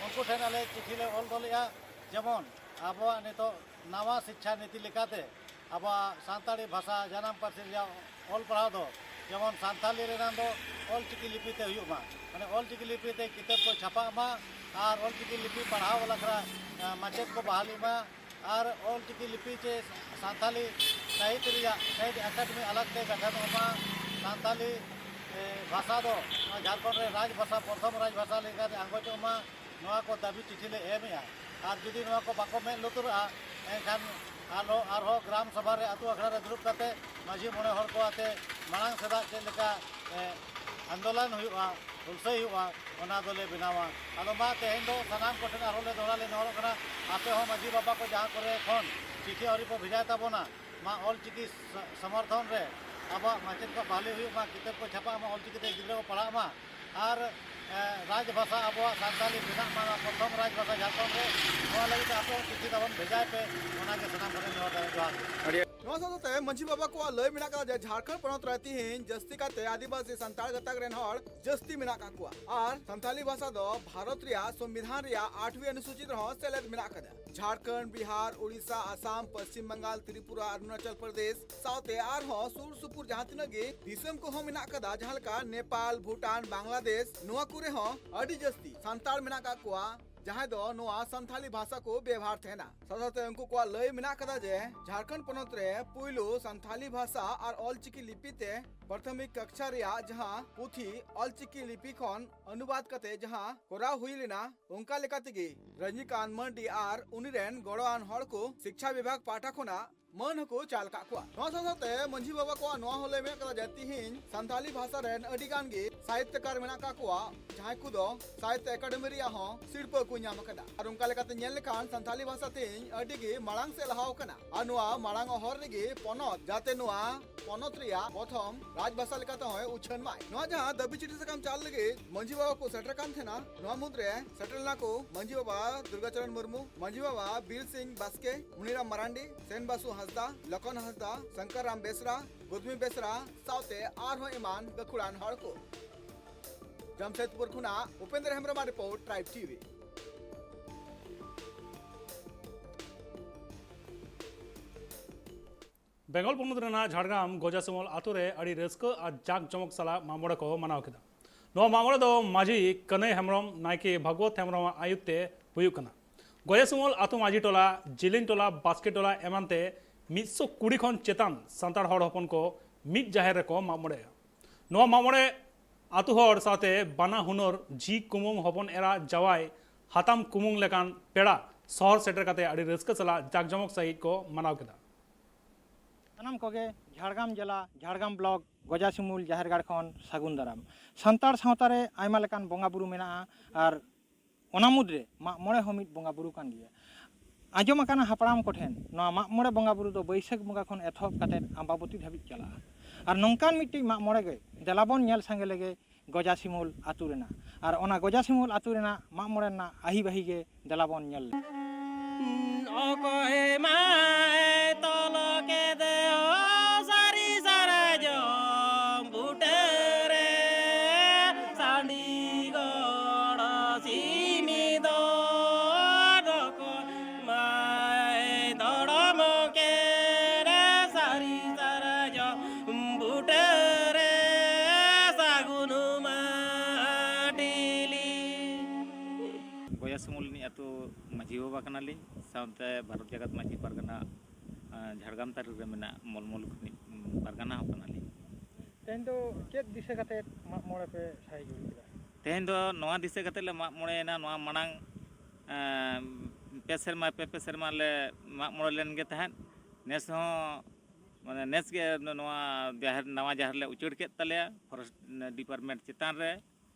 ᱩᱱᱠᱩ ᱴᱷᱮᱱ ᱟᱞᱮ ᱪᱤᱴᱷᱤ ᱞᱮ ᱚᱞ ᱫᱚᱦᱚ ᱞᱮᱫᱼᱟ, ᱡᱮᱢᱚᱱ ᱟᱵᱚᱣᱟᱜ ᱱᱤᱛᱚᱜ ᱱᱟᱣᱟ ᱥᱤᱠᱪᱷᱟ ᱱᱤᱛᱤ ᱞᱮᱠᱟᱛᱮ ᱟᱵᱚᱣᱟᱜ ᱥᱟᱱᱛᱟᱲᱤ ᱵᱷᱟᱥᱟ ᱡᱟᱱᱟᱢ ᱯᱟᱹᱨᱥᱤ ᱨᱮᱭᱟᱜ ᱚᱞ ᱯᱟᱲᱦᱟᱣ ᱫᱚ ᱡᱮᱢᱚᱱ ᱥᱟᱱᱛᱟᱲᱤ ᱨᱮᱱᱟᱜ ᱫᱚ ᱚᱞᱪᱤᱠᱤ ᱞᱤᱯᱤ ᱛᱮ ᱦᱩᱭᱩᱜ ᱢᱟ, ᱢᱟᱱᱮ ᱚᱞᱪᱤᱠᱤ ᱞᱤᱯᱤ ᱛᱮ ᱠᱤᱛᱟᱹᱵ ᱠᱚ ᱪᱷᱟᱯᱟᱜ ᱢᱟ ᱟᱨ ᱚᱞᱪᱤᱠᱤ ᱞᱤᱯᱤ ᱯᱟᱲᱦᱟᱣ ᱵᱟᱠᱷᱨᱟ ᱢᱟᱪᱮᱫ ᱠᱚ ᱵᱟᱦᱟᱞᱤ ᱢᱟ᱾ ᱟᱨ ᱚᱞᱪᱤᱠᱤ ᱞᱤᱯᱤ ᱪᱮ ᱥᱟᱱᱛᱟᱞᱤ ᱥᱟᱦᱤᱛ ᱨᱮᱭᱟᱜ ᱥᱟᱦᱤᱛ ᱮᱠᱟᱰᱮᱢᱤ ᱟᱞᱟᱜᱽ ᱛᱮ ᱜᱚᱴᱷᱚᱱᱚᱜ ᱢᱟ᱾ ᱥᱟᱱᱛᱟᱞᱤ ᱵᱷᱟᱥᱟ ᱫᱚ ᱡᱷᱟᱲᱠᱷᱚᱸᱰ ᱨᱮ ᱨᱟᱡᱽ ᱵᱷᱟᱥᱟ, ᱯᱨᱚᱛᱷᱚᱢ ᱨᱟᱡᱽ ᱵᱷᱟᱥᱟ ᱞᱮᱠᱟᱛᱮ ᱟᱸᱜᱚᱪᱚᱜ ᱢᱟ᱾ ᱱᱚᱣᱟ ᱠᱚ ᱫᱟᱹᱵᱤ ᱪᱤᱴᱷᱤ ᱞᱮ ᱮᱢᱮᱜᱼᱟ᱾ ᱟᱨ ᱡᱩᱫᱤ ᱱᱚᱣᱟ ᱠᱚ ᱵᱟᱠᱚ ᱢᱮᱫ ᱞᱩᱛᱩᱨᱟᱜᱼᱟ, ᱮᱱᱠᱷᱟᱱ ᱟᱨᱦᱚᱸ ᱟᱨᱦᱚᱸ ᱜᱨᱟᱢ ᱥᱚᱵᱷᱟ ᱨᱮ, ᱟᱹᱛᱩ ᱟᱠᱷᱲᱟ ᱨᱮ ᱫᱩᱲᱩᱵ ᱠᱟᱛᱮ ᱢᱟᱹᱡᱷᱤ ᱢᱚᱬᱮ ᱦᱚᱲ ᱠᱚ ᱟᱛᱮ ᱢᱟᱲᱟᱝ ᱥᱮᱫᱟᱜ ᱪᱮᱫ ᱞᱮᱠᱟ ᱟᱱᱫᱳᱞᱚᱱ ᱦᱩᱭᱩᱜᱼᱟ, ᱦᱩᱞᱥᱟᱹᱭ ᱦᱩᱭᱩᱜᱼᱟ, ᱚᱱᱟ ᱫᱚᱞᱮ ᱵᱮᱱᱟᱣᱟ᱾ ᱟᱫᱚ ᱢᱟ ᱛᱮᱦᱮᱧ ᱫᱚ ᱥᱟᱱᱟᱢ ᱠᱚᱴᱷᱮᱱ ᱟᱨᱦᱚᱸ ᱞᱮ ᱫᱚᱦᱲᱟ ᱞᱮ ᱱᱮᱦᱚᱨᱚᱜ ᱠᱟᱱᱟ, ᱟᱯᱮ ᱦᱚᱸ ᱢᱟᱹᱡᱷᱤ ᱵᱟᱵᱟ ᱠᱚ ᱡᱟᱦᱟᱸ ᱠᱚᱨᱮ ᱠᱷᱚᱱ ᱪᱤᱴᱷᱤ ᱟᱹᱣᱨᱤ ᱯᱮ ᱵᱷᱮᱡᱟᱭ ᱛᱟᱵᱚᱱᱟ, ᱢᱟ ᱚᱞ ᱪᱤᱠᱤ ᱥᱚᱢᱚᱨᱛᱷᱚᱱ ᱨᱮ ᱟᱵᱚᱣᱟᱜ ᱢᱟᱪᱮᱫ ᱠᱚ ᱵᱟᱦᱟᱞᱤ ᱦᱩᱭᱩᱜ ᱢᱟ, ᱠᱤᱛᱟᱹᱵ ᱠᱚ ᱪᱷᱟᱯᱟᱜ ᱢᱟ, ᱚᱞ ᱪᱤᱠᱤ ᱛᱮ ᱜᱤᱫᱽᱨᱟᱹ ᱠᱚ ᱯᱟᱲᱦᱟᱜ ᱢᱟ᱾ ᱟᱨ ᱨᱟᱡᱽ ᱵᱷᱟᱥᱟ ᱟᱵᱚᱣᱟᱜ ᱥᱟᱱᱛᱟᱞᱤ ᱵᱮᱱᱟᱜ ᱢᱟ, ᱯᱨᱚᱛᱷᱚᱢ ᱨᱟᱡᱽ ᱵᱷᱟᱥᱟ ᱡᱷᱟᱲᱠᱷᱚᱸᱰ ᱨᱮ᱾ ᱱᱚᱣᱟ ᱞᱟᱹᱜᱤᱫ ᱟᱯᱮ ᱦᱚᱸ ᱪᱤᱴᱷᱤ ᱛᱟᱵᱚᱱ ᱵᱷᱮᱡᱟᱭ ᱯᱮ, ᱚᱱᱟᱜᱮ ᱥᱟᱱᱟᱢ ᱠᱚᱴᱷᱮᱱ ᱱᱮᱦᱚᱨ ᱫᱚ᱾ ᱡᱚᱦᱟᱨ ᱜᱮ᱾ ᱱᱚᱣᱟ ᱥᱟᱶ ᱥᱟᱶᱛᱮ ᱢᱟᱹᱡᱷᱤ ᱵᱟᱵᱟ ᱠᱚᱣᱟᱜ ᱞᱟᱹᱭ ᱢᱮᱱᱟᱜ ᱠᱟᱫᱟ ᱡᱮ ᱡᱷᱟᱲᱠᱷᱚᱸᱰ ᱯᱚᱱᱚᱛ ᱨᱮ ᱛᱤᱦᱤᱧ ᱡᱟᱹᱥᱛᱤ ᱠᱟᱭᱛᱮ ᱟᱹᱫᱤᱵᱟᱹᱥᱤ ᱥᱟᱱᱛᱟᱲ ᱜᱟᱛᱟᱠ ᱨᱮᱱ ᱦᱚᱲ ᱡᱟᱹᱥᱛᱤ ᱢᱮᱱᱟᱜ ᱠᱟᱜ ᱠᱚᱣᱟ ᱟᱨ ᱥᱟᱱᱛᱟᱞᱤ ᱵᱷᱟᱥᱟ ᱫᱚ ᱵᱷᱟᱨᱚᱛ ᱨᱮᱭᱟᱜ ᱥᱚᱝᱵᱤᱫᱷᱟᱱ ᱨᱮᱭᱟᱜ ᱟᱴᱷᱣᱤ ᱚᱱᱩᱥᱩᱪᱤ ᱨᱮᱦᱚᱸ ᱥᱮᱞᱮᱫ ᱢᱮᱱᱟᱜ ᱠᱟᱫᱟ᱾ ᱡᱷᱟᱲᱠᱷᱚᱸᱰ, ᱵᱤᱦᱟᱨ, ᱳᱰᱤᱥᱟ, ᱟᱥᱟᱢ, ᱯᱚᱥᱪᱤᱢ ᱵᱟᱝᱜᱟᱞ, ᱛᱨᱤᱯᱩᱨᱟ, ᱚᱨᱩᱱᱟᱪᱚᱞ ᱯᱨᱚᱫᱮᱥ ᱥᱟᱶᱛᱮ ᱟᱨᱦᱚᱸ ᱥᱩᱨ ᱥᱩᱯᱩᱨ ᱡᱟᱦᱟᱸ ᱛᱤᱱᱟᱹᱜ ᱜᱮ ᱫᱤᱥᱚᱢ ᱠᱚᱦᱚᱸ ᱢᱮᱱᱟᱜ ᱠᱟᱫᱟ, ᱡᱟᱦᱟᱸ ᱞᱮᱠᱟ ᱱᱮᱯᱟᱞ, ᱵᱷᱩᱴᱟᱱ, ᱵᱟᱝᱞᱟᱫᱮᱥ, ᱱᱚᱣᱟ ᱠᱚᱨᱮ ᱦᱚᱸ ᱟᱹᱰᱤ ᱡᱟᱹᱥᱛᱤ ᱥᱟᱱᱛᱟᱲ ᱢᱮᱱᱟᱜ ᱠᱟᱜ ᱠᱚᱣᱟ, ᱡᱟᱦᱟᱸᱭ ᱫᱚ ᱱᱚᱣᱟ ᱥᱟᱱᱛᱷᱟᱞᱤ ᱵᱷᱟᱥᱟ ᱠᱚ ᱵᱮᱵᱷᱟᱨ ᱛᱟᱦᱮᱱᱟ᱾ ᱥᱟᱶ ᱥᱟᱶᱛᱮ ᱩᱱᱠᱩ ᱠᱚᱣᱟᱜ ᱞᱟᱹᱭ ᱢᱮᱱᱟᱜ ᱠᱟᱫᱟ ᱡᱮ ᱡᱷᱟᱲᱠᱷᱚᱸᱰ ᱯᱚᱱᱚᱛ ᱨᱮ ᱯᱩᱭᱞᱩ ᱥᱟᱱᱛᱷᱟᱞᱤ ᱵᱷᱟᱥᱟ ᱟᱨ ᱚᱞᱪᱤᱠᱤ ᱞᱤᱯᱤ ᱛᱮ ᱯᱨᱟᱛᱷᱚᱢᱤᱠ ᱠᱟᱠᱪᱷᱟ ᱨᱮᱭᱟᱜ ᱡᱟᱦᱟᱸ ᱯᱩᱛᱷᱤ ᱚᱞᱪᱤᱠᱤ ᱞᱤᱯᱤ ᱠᱷᱚᱱ ᱚᱱᱩᱵᱟᱫ ᱠᱟᱛᱮ ᱡᱟᱦᱟᱸ ᱠᱚᱨᱟᱣ ᱦᱩᱭ ᱞᱮᱱᱟ, ᱚᱱᱠᱟ ᱞᱮᱠᱟ ᱛᱮᱜᱮ ᱨᱟᱡᱽᱱᱤᱠᱟᱱᱛ ᱢᱟᱨᱰᱤ ᱟᱨ ᱩᱱᱤ ᱨᱮᱱ ᱜᱚᱲᱚᱣᱟᱱ ᱦᱚᱲ ᱠᱚ ᱥᱤᱠᱪᱷᱟ ᱵᱤᱵᱷᱟᱜᱽ ᱯᱟᱦᱴᱟ ᱠᱷᱚᱱᱟᱜ ᱢᱟᱹᱱ ᱦᱚᱸᱠᱚ ᱪᱟᱞ ᱠᱟᱜ ᱠᱚᱣᱟ᱾ ᱱᱚᱣᱟ ᱥᱟᱶ ᱥᱟᱶᱛᱮ ᱢᱟᱹᱡᱷᱤ ᱵᱟᱵᱟ ᱠᱚᱣᱟᱜ ᱱᱚᱣᱟ ᱦᱚᱸ ᱞᱟᱹᱭ ᱢᱮᱱᱟᱜ ᱠᱟᱫᱟ ᱡᱮ ᱛᱤᱦᱤᱧ ᱥᱟᱱᱛᱟᱞᱤ ᱵᱷᱟᱥᱟ ᱨᱮᱱ ᱟᱹᱰᱤ ᱜᱟᱱ ᱜᱮ ᱥᱟᱦᱤᱛᱭᱚᱠᱟᱨ ᱢᱮᱱᱟᱜ ᱠᱟᱜ ᱠᱚᱣᱟ, ᱡᱟᱦᱟᱸᱭ ᱠᱚᱫᱚ ᱥᱟᱦᱤᱛᱭᱚ ᱮᱠᱟᱰᱮᱢᱤ ᱨᱮᱭᱟᱜ ᱦᱚᱸ ᱥᱤᱨᱯᱟᱹ ᱠᱚ ᱧᱟᱢ ᱟᱠᱟᱫᱟ᱾ ᱟᱨ ᱚᱱᱠᱟ ᱞᱮᱠᱟᱛᱮ ᱧᱮᱞ ᱞᱮᱠᱷᱟᱱ ᱥᱟᱱᱛᱟᱞᱤ ᱵᱷᱟᱥᱟ ᱛᱮᱦᱮᱧ ᱟᱹᱰᱤ ᱜᱮ ᱢᱟᱲᱟᱝ ᱥᱮᱫ ᱞᱟᱦᱟᱣ ᱟᱠᱟᱱᱟ᱾ ᱟᱨ ᱱᱚᱣᱟ ᱢᱟᱲᱟᱝ ᱦᱚᱨ ᱨᱮᱜᱮ ᱯᱚᱱᱚᱛ, ᱡᱟᱛᱮ ᱱᱚᱣᱟ ᱯᱚᱱᱚᱛ ᱨᱮᱭᱟᱜ ᱯᱨᱚᱛᱷᱚᱢ ᱨᱟᱡᱽ ᱵᱷᱟᱥᱟ ᱞᱮᱠᱟᱛᱮ ᱦᱚᱸᱭ ᱩᱪᱷᱟᱹᱱ ᱢᱟᱭ᱾ ᱱᱚᱣᱟ ᱡᱟᱦᱟᱸ ᱫᱟᱹᱵᱤ ᱪᱤᱴᱷᱤ ᱥᱟᱠᱟᱢ ᱪᱟᱞ ᱞᱟᱹᱜᱤᱫ ᱢᱟᱹᱡᱷᱤ ᱵᱟᱵᱟ ᱠᱚ ᱥᱮᱴᱮᱨ ᱠᱟᱱ ᱛᱟᱦᱮᱱᱟ, ᱱᱚᱣᱟ ᱢᱩᱫᱽᱨᱮ ᱥᱮᱴᱮᱨ ᱞᱮᱱᱟ ᱠᱚ ᱢᱟᱹᱡᱷᱤ ᱵᱟᱵᱟ ᱫᱩᱨᱜᱟᱪᱚᱨᱚᱱ ᱢᱩᱨᱢᱩ, ᱢᱟᱹᱡᱷᱤ ᱵᱟᱵᱟ ᱵᱤᱨ ᱥᱤᱝ ᱵᱟᱥᱠᱮ, ᱢᱩᱱᱤᱨᱟᱢ ᱢᱟᱨᱟᱱᱰᱤ, ᱥᱮᱱ ᱵᱟᱥᱩ ᱦᱟᱸᱥᱫᱟ, ᱞᱚᱠᱷᱚᱱ ᱦᱟᱸᱥᱫᱟ, ᱥᱚᱝᱠᱚᱨ ᱨᱟᱢ ᱵᱮᱥᱨᱟ, ᱜᱚᱫᱢᱤ ᱵᱮᱥᱨᱟ ᱥᱟᱶᱛᱮ ᱟᱨᱦᱚᱸ ᱮᱢᱟᱱ ᱜᱟᱹᱠᱷᱩᱲᱟᱱ ᱦᱚᱲ ᱠᱚ᱾ ᱡᱟᱢᱥᱮᱫᱽᱯᱩᱨ ᱠᱷᱚᱱᱟᱜ ᱩᱯᱮᱱᱫᱨ ᱦᱮᱢᱵᱨᱚᱢᱟᱜ ᱨᱤᱯᱳᱨᱴ, ᱴᱨᱟᱭᱤᱵᱽ ᱴᱤᱵᱷᱤ᱾ ᱵᱮᱝᱜᱚᱞ ᱯᱚᱱᱚᱛ ᱨᱮᱱᱟᱜ ᱡᱷᱟᱲᱜᱨᱟᱢ ᱜᱚᱡᱟᱥᱤᱢᱚᱞ ᱟᱛᱳ ᱨᱮ ᱟᱹᱰᱤ ᱨᱟᱹᱥᱠᱟᱹ ᱟᱨ ᱡᱟᱠ ᱡᱚᱢᱚᱠ ᱥᱟᱞᱟᱜ ᱢᱟᱜ ᱢᱚᱬᱮ ᱠᱚ ᱢᱟᱱᱟᱣ ᱠᱮᱫᱟ᱾ ᱱᱚᱣᱟ ᱢᱟᱜ ᱢᱚᱬᱮ ᱫᱚ ᱢᱟᱹᱡᱷᱤ ᱠᱟᱹᱱᱟᱹᱭ ᱦᱮᱢᱵᱨᱚᱢ, ᱱᱟᱭᱠᱮ ᱵᱷᱟᱜᱽᱣᱚᱛ ᱦᱮᱢᱵᱨᱚᱢᱟᱜ ᱟᱭᱩᱨ ᱛᱮ ᱦᱩᱭᱩᱜ ᱠᱟᱱᱟ᱾ ᱜᱚᱡᱟᱥᱤᱢᱚᱞ ᱟᱛᱳ ᱢᱟᱹᱡᱷᱤ ᱴᱚᱞᱟ, ᱡᱤᱞᱤᱧ ᱴᱚᱞᱟ, ᱵᱟᱥᱠᱮ ᱴᱚᱞᱟ ᱮᱢᱟᱱ ᱛᱮ ᱢᱤᱫ ᱥᱚ ᱠᱩᱲᱤ ᱠᱷᱚᱱ ᱪᱮᱛᱟᱱ ᱥᱟᱱᱛᱟᱲ ᱦᱚᱲ ᱦᱚᱯᱚᱱ ᱠᱚ ᱢᱤᱫ ᱡᱟᱦᱮᱨ ᱨᱮᱠᱚ ᱢᱟᱜ ᱢᱚᱬᱮᱜᱼᱟ᱾ ᱱᱚᱣᱟ ᱢᱟᱜ ᱢᱚᱬᱮ ᱟᱛᱳ ᱦᱚᱲ ᱥᱟᱶᱛᱮ ᱵᱟᱱᱟ ᱦᱩᱱᱟᱹᱨ ᱡᱷᱤ ᱠᱩᱢᱟᱹᱝ, ᱦᱚᱯᱚᱱ ᱮᱨᱟ, ᱡᱟᱶᱟᱭ, ᱦᱟᱛᱟᱢ ᱠᱩᱢᱟᱹᱝ ᱞᱮᱠᱟᱱ ᱯᱮᱲᱟ ᱥᱚᱦᱚᱨ ᱥᱮᱴᱮᱨ ᱠᱟᱛᱮ ᱟᱹᱰᱤ ᱨᱟᱹᱥᱠᱟᱹ ᱥᱟᱞᱟᱜ ᱡᱟᱠ ᱡᱚᱢᱚᱠ ᱥᱟᱹᱦᱤᱡ ᱠᱚ ᱢᱟᱱᱟᱣ ᱠᱮᱫᱟ᱾ ᱥᱟᱱᱟᱢ ᱠᱚᱜᱮ ᱡᱷᱟᱲᱜᱨᱟᱢ ᱡᱮᱞᱟ, ᱡᱷᱟᱲᱜᱨᱟᱢ ᱵᱞᱚᱠ, ᱜᱚᱡᱟᱥᱤᱢᱩᱞ ᱡᱟᱦᱮᱨ ᱜᱟᱲ ᱠᱷᱚᱱ ᱥᱟᱹᱜᱩᱱ ᱫᱟᱨᱟᱢ᱾ ᱥᱟᱱᱛᱟᱲ ᱥᱟᱶᱛᱟ ᱨᱮ ᱟᱭᱢᱟ ᱞᱮᱠᱟᱱ ᱵᱚᱸᱜᱟ ᱵᱩᱨᱩ ᱢᱮᱱᱟᱜᱼᱟ, ᱟᱨ ᱚᱱᱟ ᱢᱩᱫᱽᱨᱮ ᱢᱟᱜ ᱢᱚᱬᱮ ᱦᱚᱸ ᱢᱤᱫ ᱵᱚᱸᱜᱟ ᱵᱩᱨᱩ ᱠᱟᱱ ᱜᱮᱭᱟ᱾ ᱟᱸᱡᱚᱢ ᱟᱠᱟᱱᱟ ᱦᱟᱯᱲᱟᱢ ᱠᱚᱴᱷᱮᱱ, ᱱᱚᱣᱟ ᱢᱟᱜ ᱢᱚᱬᱮ ᱵᱚᱸᱜᱟ ᱵᱩᱨᱩ ᱫᱚ ᱵᱟᱹᱭᱥᱟᱹᱠᱷ ᱵᱚᱸᱜᱟ ᱠᱷᱚᱱ ᱮᱛᱚᱦᱚᱵ ᱠᱟᱛᱮ ᱟᱢᱵᱟᱵᱚᱛᱤ ᱫᱷᱟᱹᱵᱤᱡ ᱪᱟᱞᱟᱜᱼᱟ᱾ ᱟᱨ ᱱᱚᱝᱠᱟᱱ ᱢᱤᱫᱴᱤᱡ ᱢᱟᱜ ᱢᱚᱬᱮ ᱜᱮ ᱫᱮᱞᱟ ᱵᱚᱱ ᱧᱮᱞ ᱥᱟᱸᱜᱮ ᱞᱮᱜᱮ ᱜᱚᱡᱟᱥᱤᱢᱩᱞ ᱟᱹᱛᱩ ᱨᱮᱱᱟᱜ᱾ ᱟᱨ ᱚᱱᱟ ᱜᱚᱡᱟᱥᱤᱢᱩᱞ ᱟᱹᱛᱩ ᱨᱮᱱᱟᱜ ᱢᱟᱜ ᱢᱚᱬᱮ ᱨᱮᱱᱟᱜ ᱟᱹᱦᱤ ᱵᱟᱹᱦᱤ ᱜᱮ ᱫᱮᱞᱟ ᱵᱚᱱ ᱧᱮᱞ ᱞᱮᱜᱮ᱾ ᱚᱠᱚᱭ ᱢᱟᱭ ᱛᱚᱞ ᱠᱮᱫᱮ ᱦᱳ ᱥᱟᱹᱨᱤ ᱥᱟᱨᱡᱚᱢ ᱵᱩᱴᱟᱹᱨᱮ ᱥᱟᱺᱰᱤ ᱜᱚᱲ ᱥᱤᱢᱤ ᱫᱚ ᱚᱠᱚᱭ ᱢᱟᱭ ᱫᱚᱲᱚᱢ ᱠᱮᱫᱮ ᱥᱟᱹᱨᱤ ᱥᱟᱨᱡᱚᱢ ᱵᱩᱴᱟᱹᱨᱮ ᱥᱟᱹᱜᱩᱱ ᱢᱟᱹᱴᱤᱞᱤ᱾ ᱜᱚᱭᱟᱥᱤᱢᱩᱞ ᱨᱤᱱᱤᱡ ᱟᱹᱛᱩ ᱢᱟᱹᱡᱷᱤ ᱵᱟᱵᱟ ᱠᱟᱱᱟᱞᱤᱧ, ᱥᱟᱶᱛᱮ ᱵᱷᱟᱨᱚᱛ ᱡᱟᱠᱟᱛ ᱢᱟᱹᱡᱷᱤ ᱯᱟᱨᱜᱟᱱᱟ ᱟᱸ, ᱡᱷᱟᱲᱜᱨᱟᱢ ᱛᱟᱹᱨᱤ ᱨᱮ ᱢᱮᱱᱟᱜ ᱢᱚᱞᱢᱚᱞ ᱠᱷᱚᱱᱤᱡ ᱯᱟᱨᱜᱟᱱᱟ ᱦᱚᱸ ᱠᱟᱱᱟᱞᱤᱧ᱾ ᱛᱮᱦᱮᱧ ᱫᱚ ᱪᱮᱫ ᱫᱤᱥᱟᱹ ᱠᱟᱛᱮ ᱢᱟᱜ ᱢᱚᱬᱮ ᱯᱮ ᱥᱟᱹᱦᱤ ᱡᱩᱦᱤ ᱠᱮᱫᱟ? ᱛᱮᱦᱮᱧ ᱫᱚ ᱱᱚᱣᱟ ᱫᱤᱥᱟᱹ ᱠᱟᱛᱮ ᱞᱮ ᱢᱟᱜ ᱢᱚᱬᱮᱭᱮᱱᱟ᱾ ᱱᱚᱣᱟ ᱢᱟᱲᱟᱝ ᱟᱸ, ᱯᱮ ᱥᱮᱨᱢᱟ ᱯᱮ ᱯᱮ ᱥᱮᱨᱢᱟ ᱞᱮ ᱢᱟᱜ ᱢᱚᱬᱮ ᱞᱮᱱ ᱜᱮ ᱛᱟᱦᱮᱸᱫ᱾ ᱱᱮᱥ ᱦᱚᱸ ᱢᱟᱱᱮ ᱱᱮᱥ ᱜᱮ ᱱᱚᱣᱟ ᱡᱟᱦᱮᱨ, ᱱᱟᱣᱟ ᱡᱟᱦᱮᱨ ᱞᱮ ᱩᱪᱟᱹᱲ ᱠᱮᱫ ᱛᱟᱞᱮᱭᱟ ᱯᱷᱚᱨᱮᱥᱴ ᱰᱤᱯᱟᱨᱴᱢᱮᱱᱴ ᱪᱮᱛᱟᱱ ᱨᱮ᱾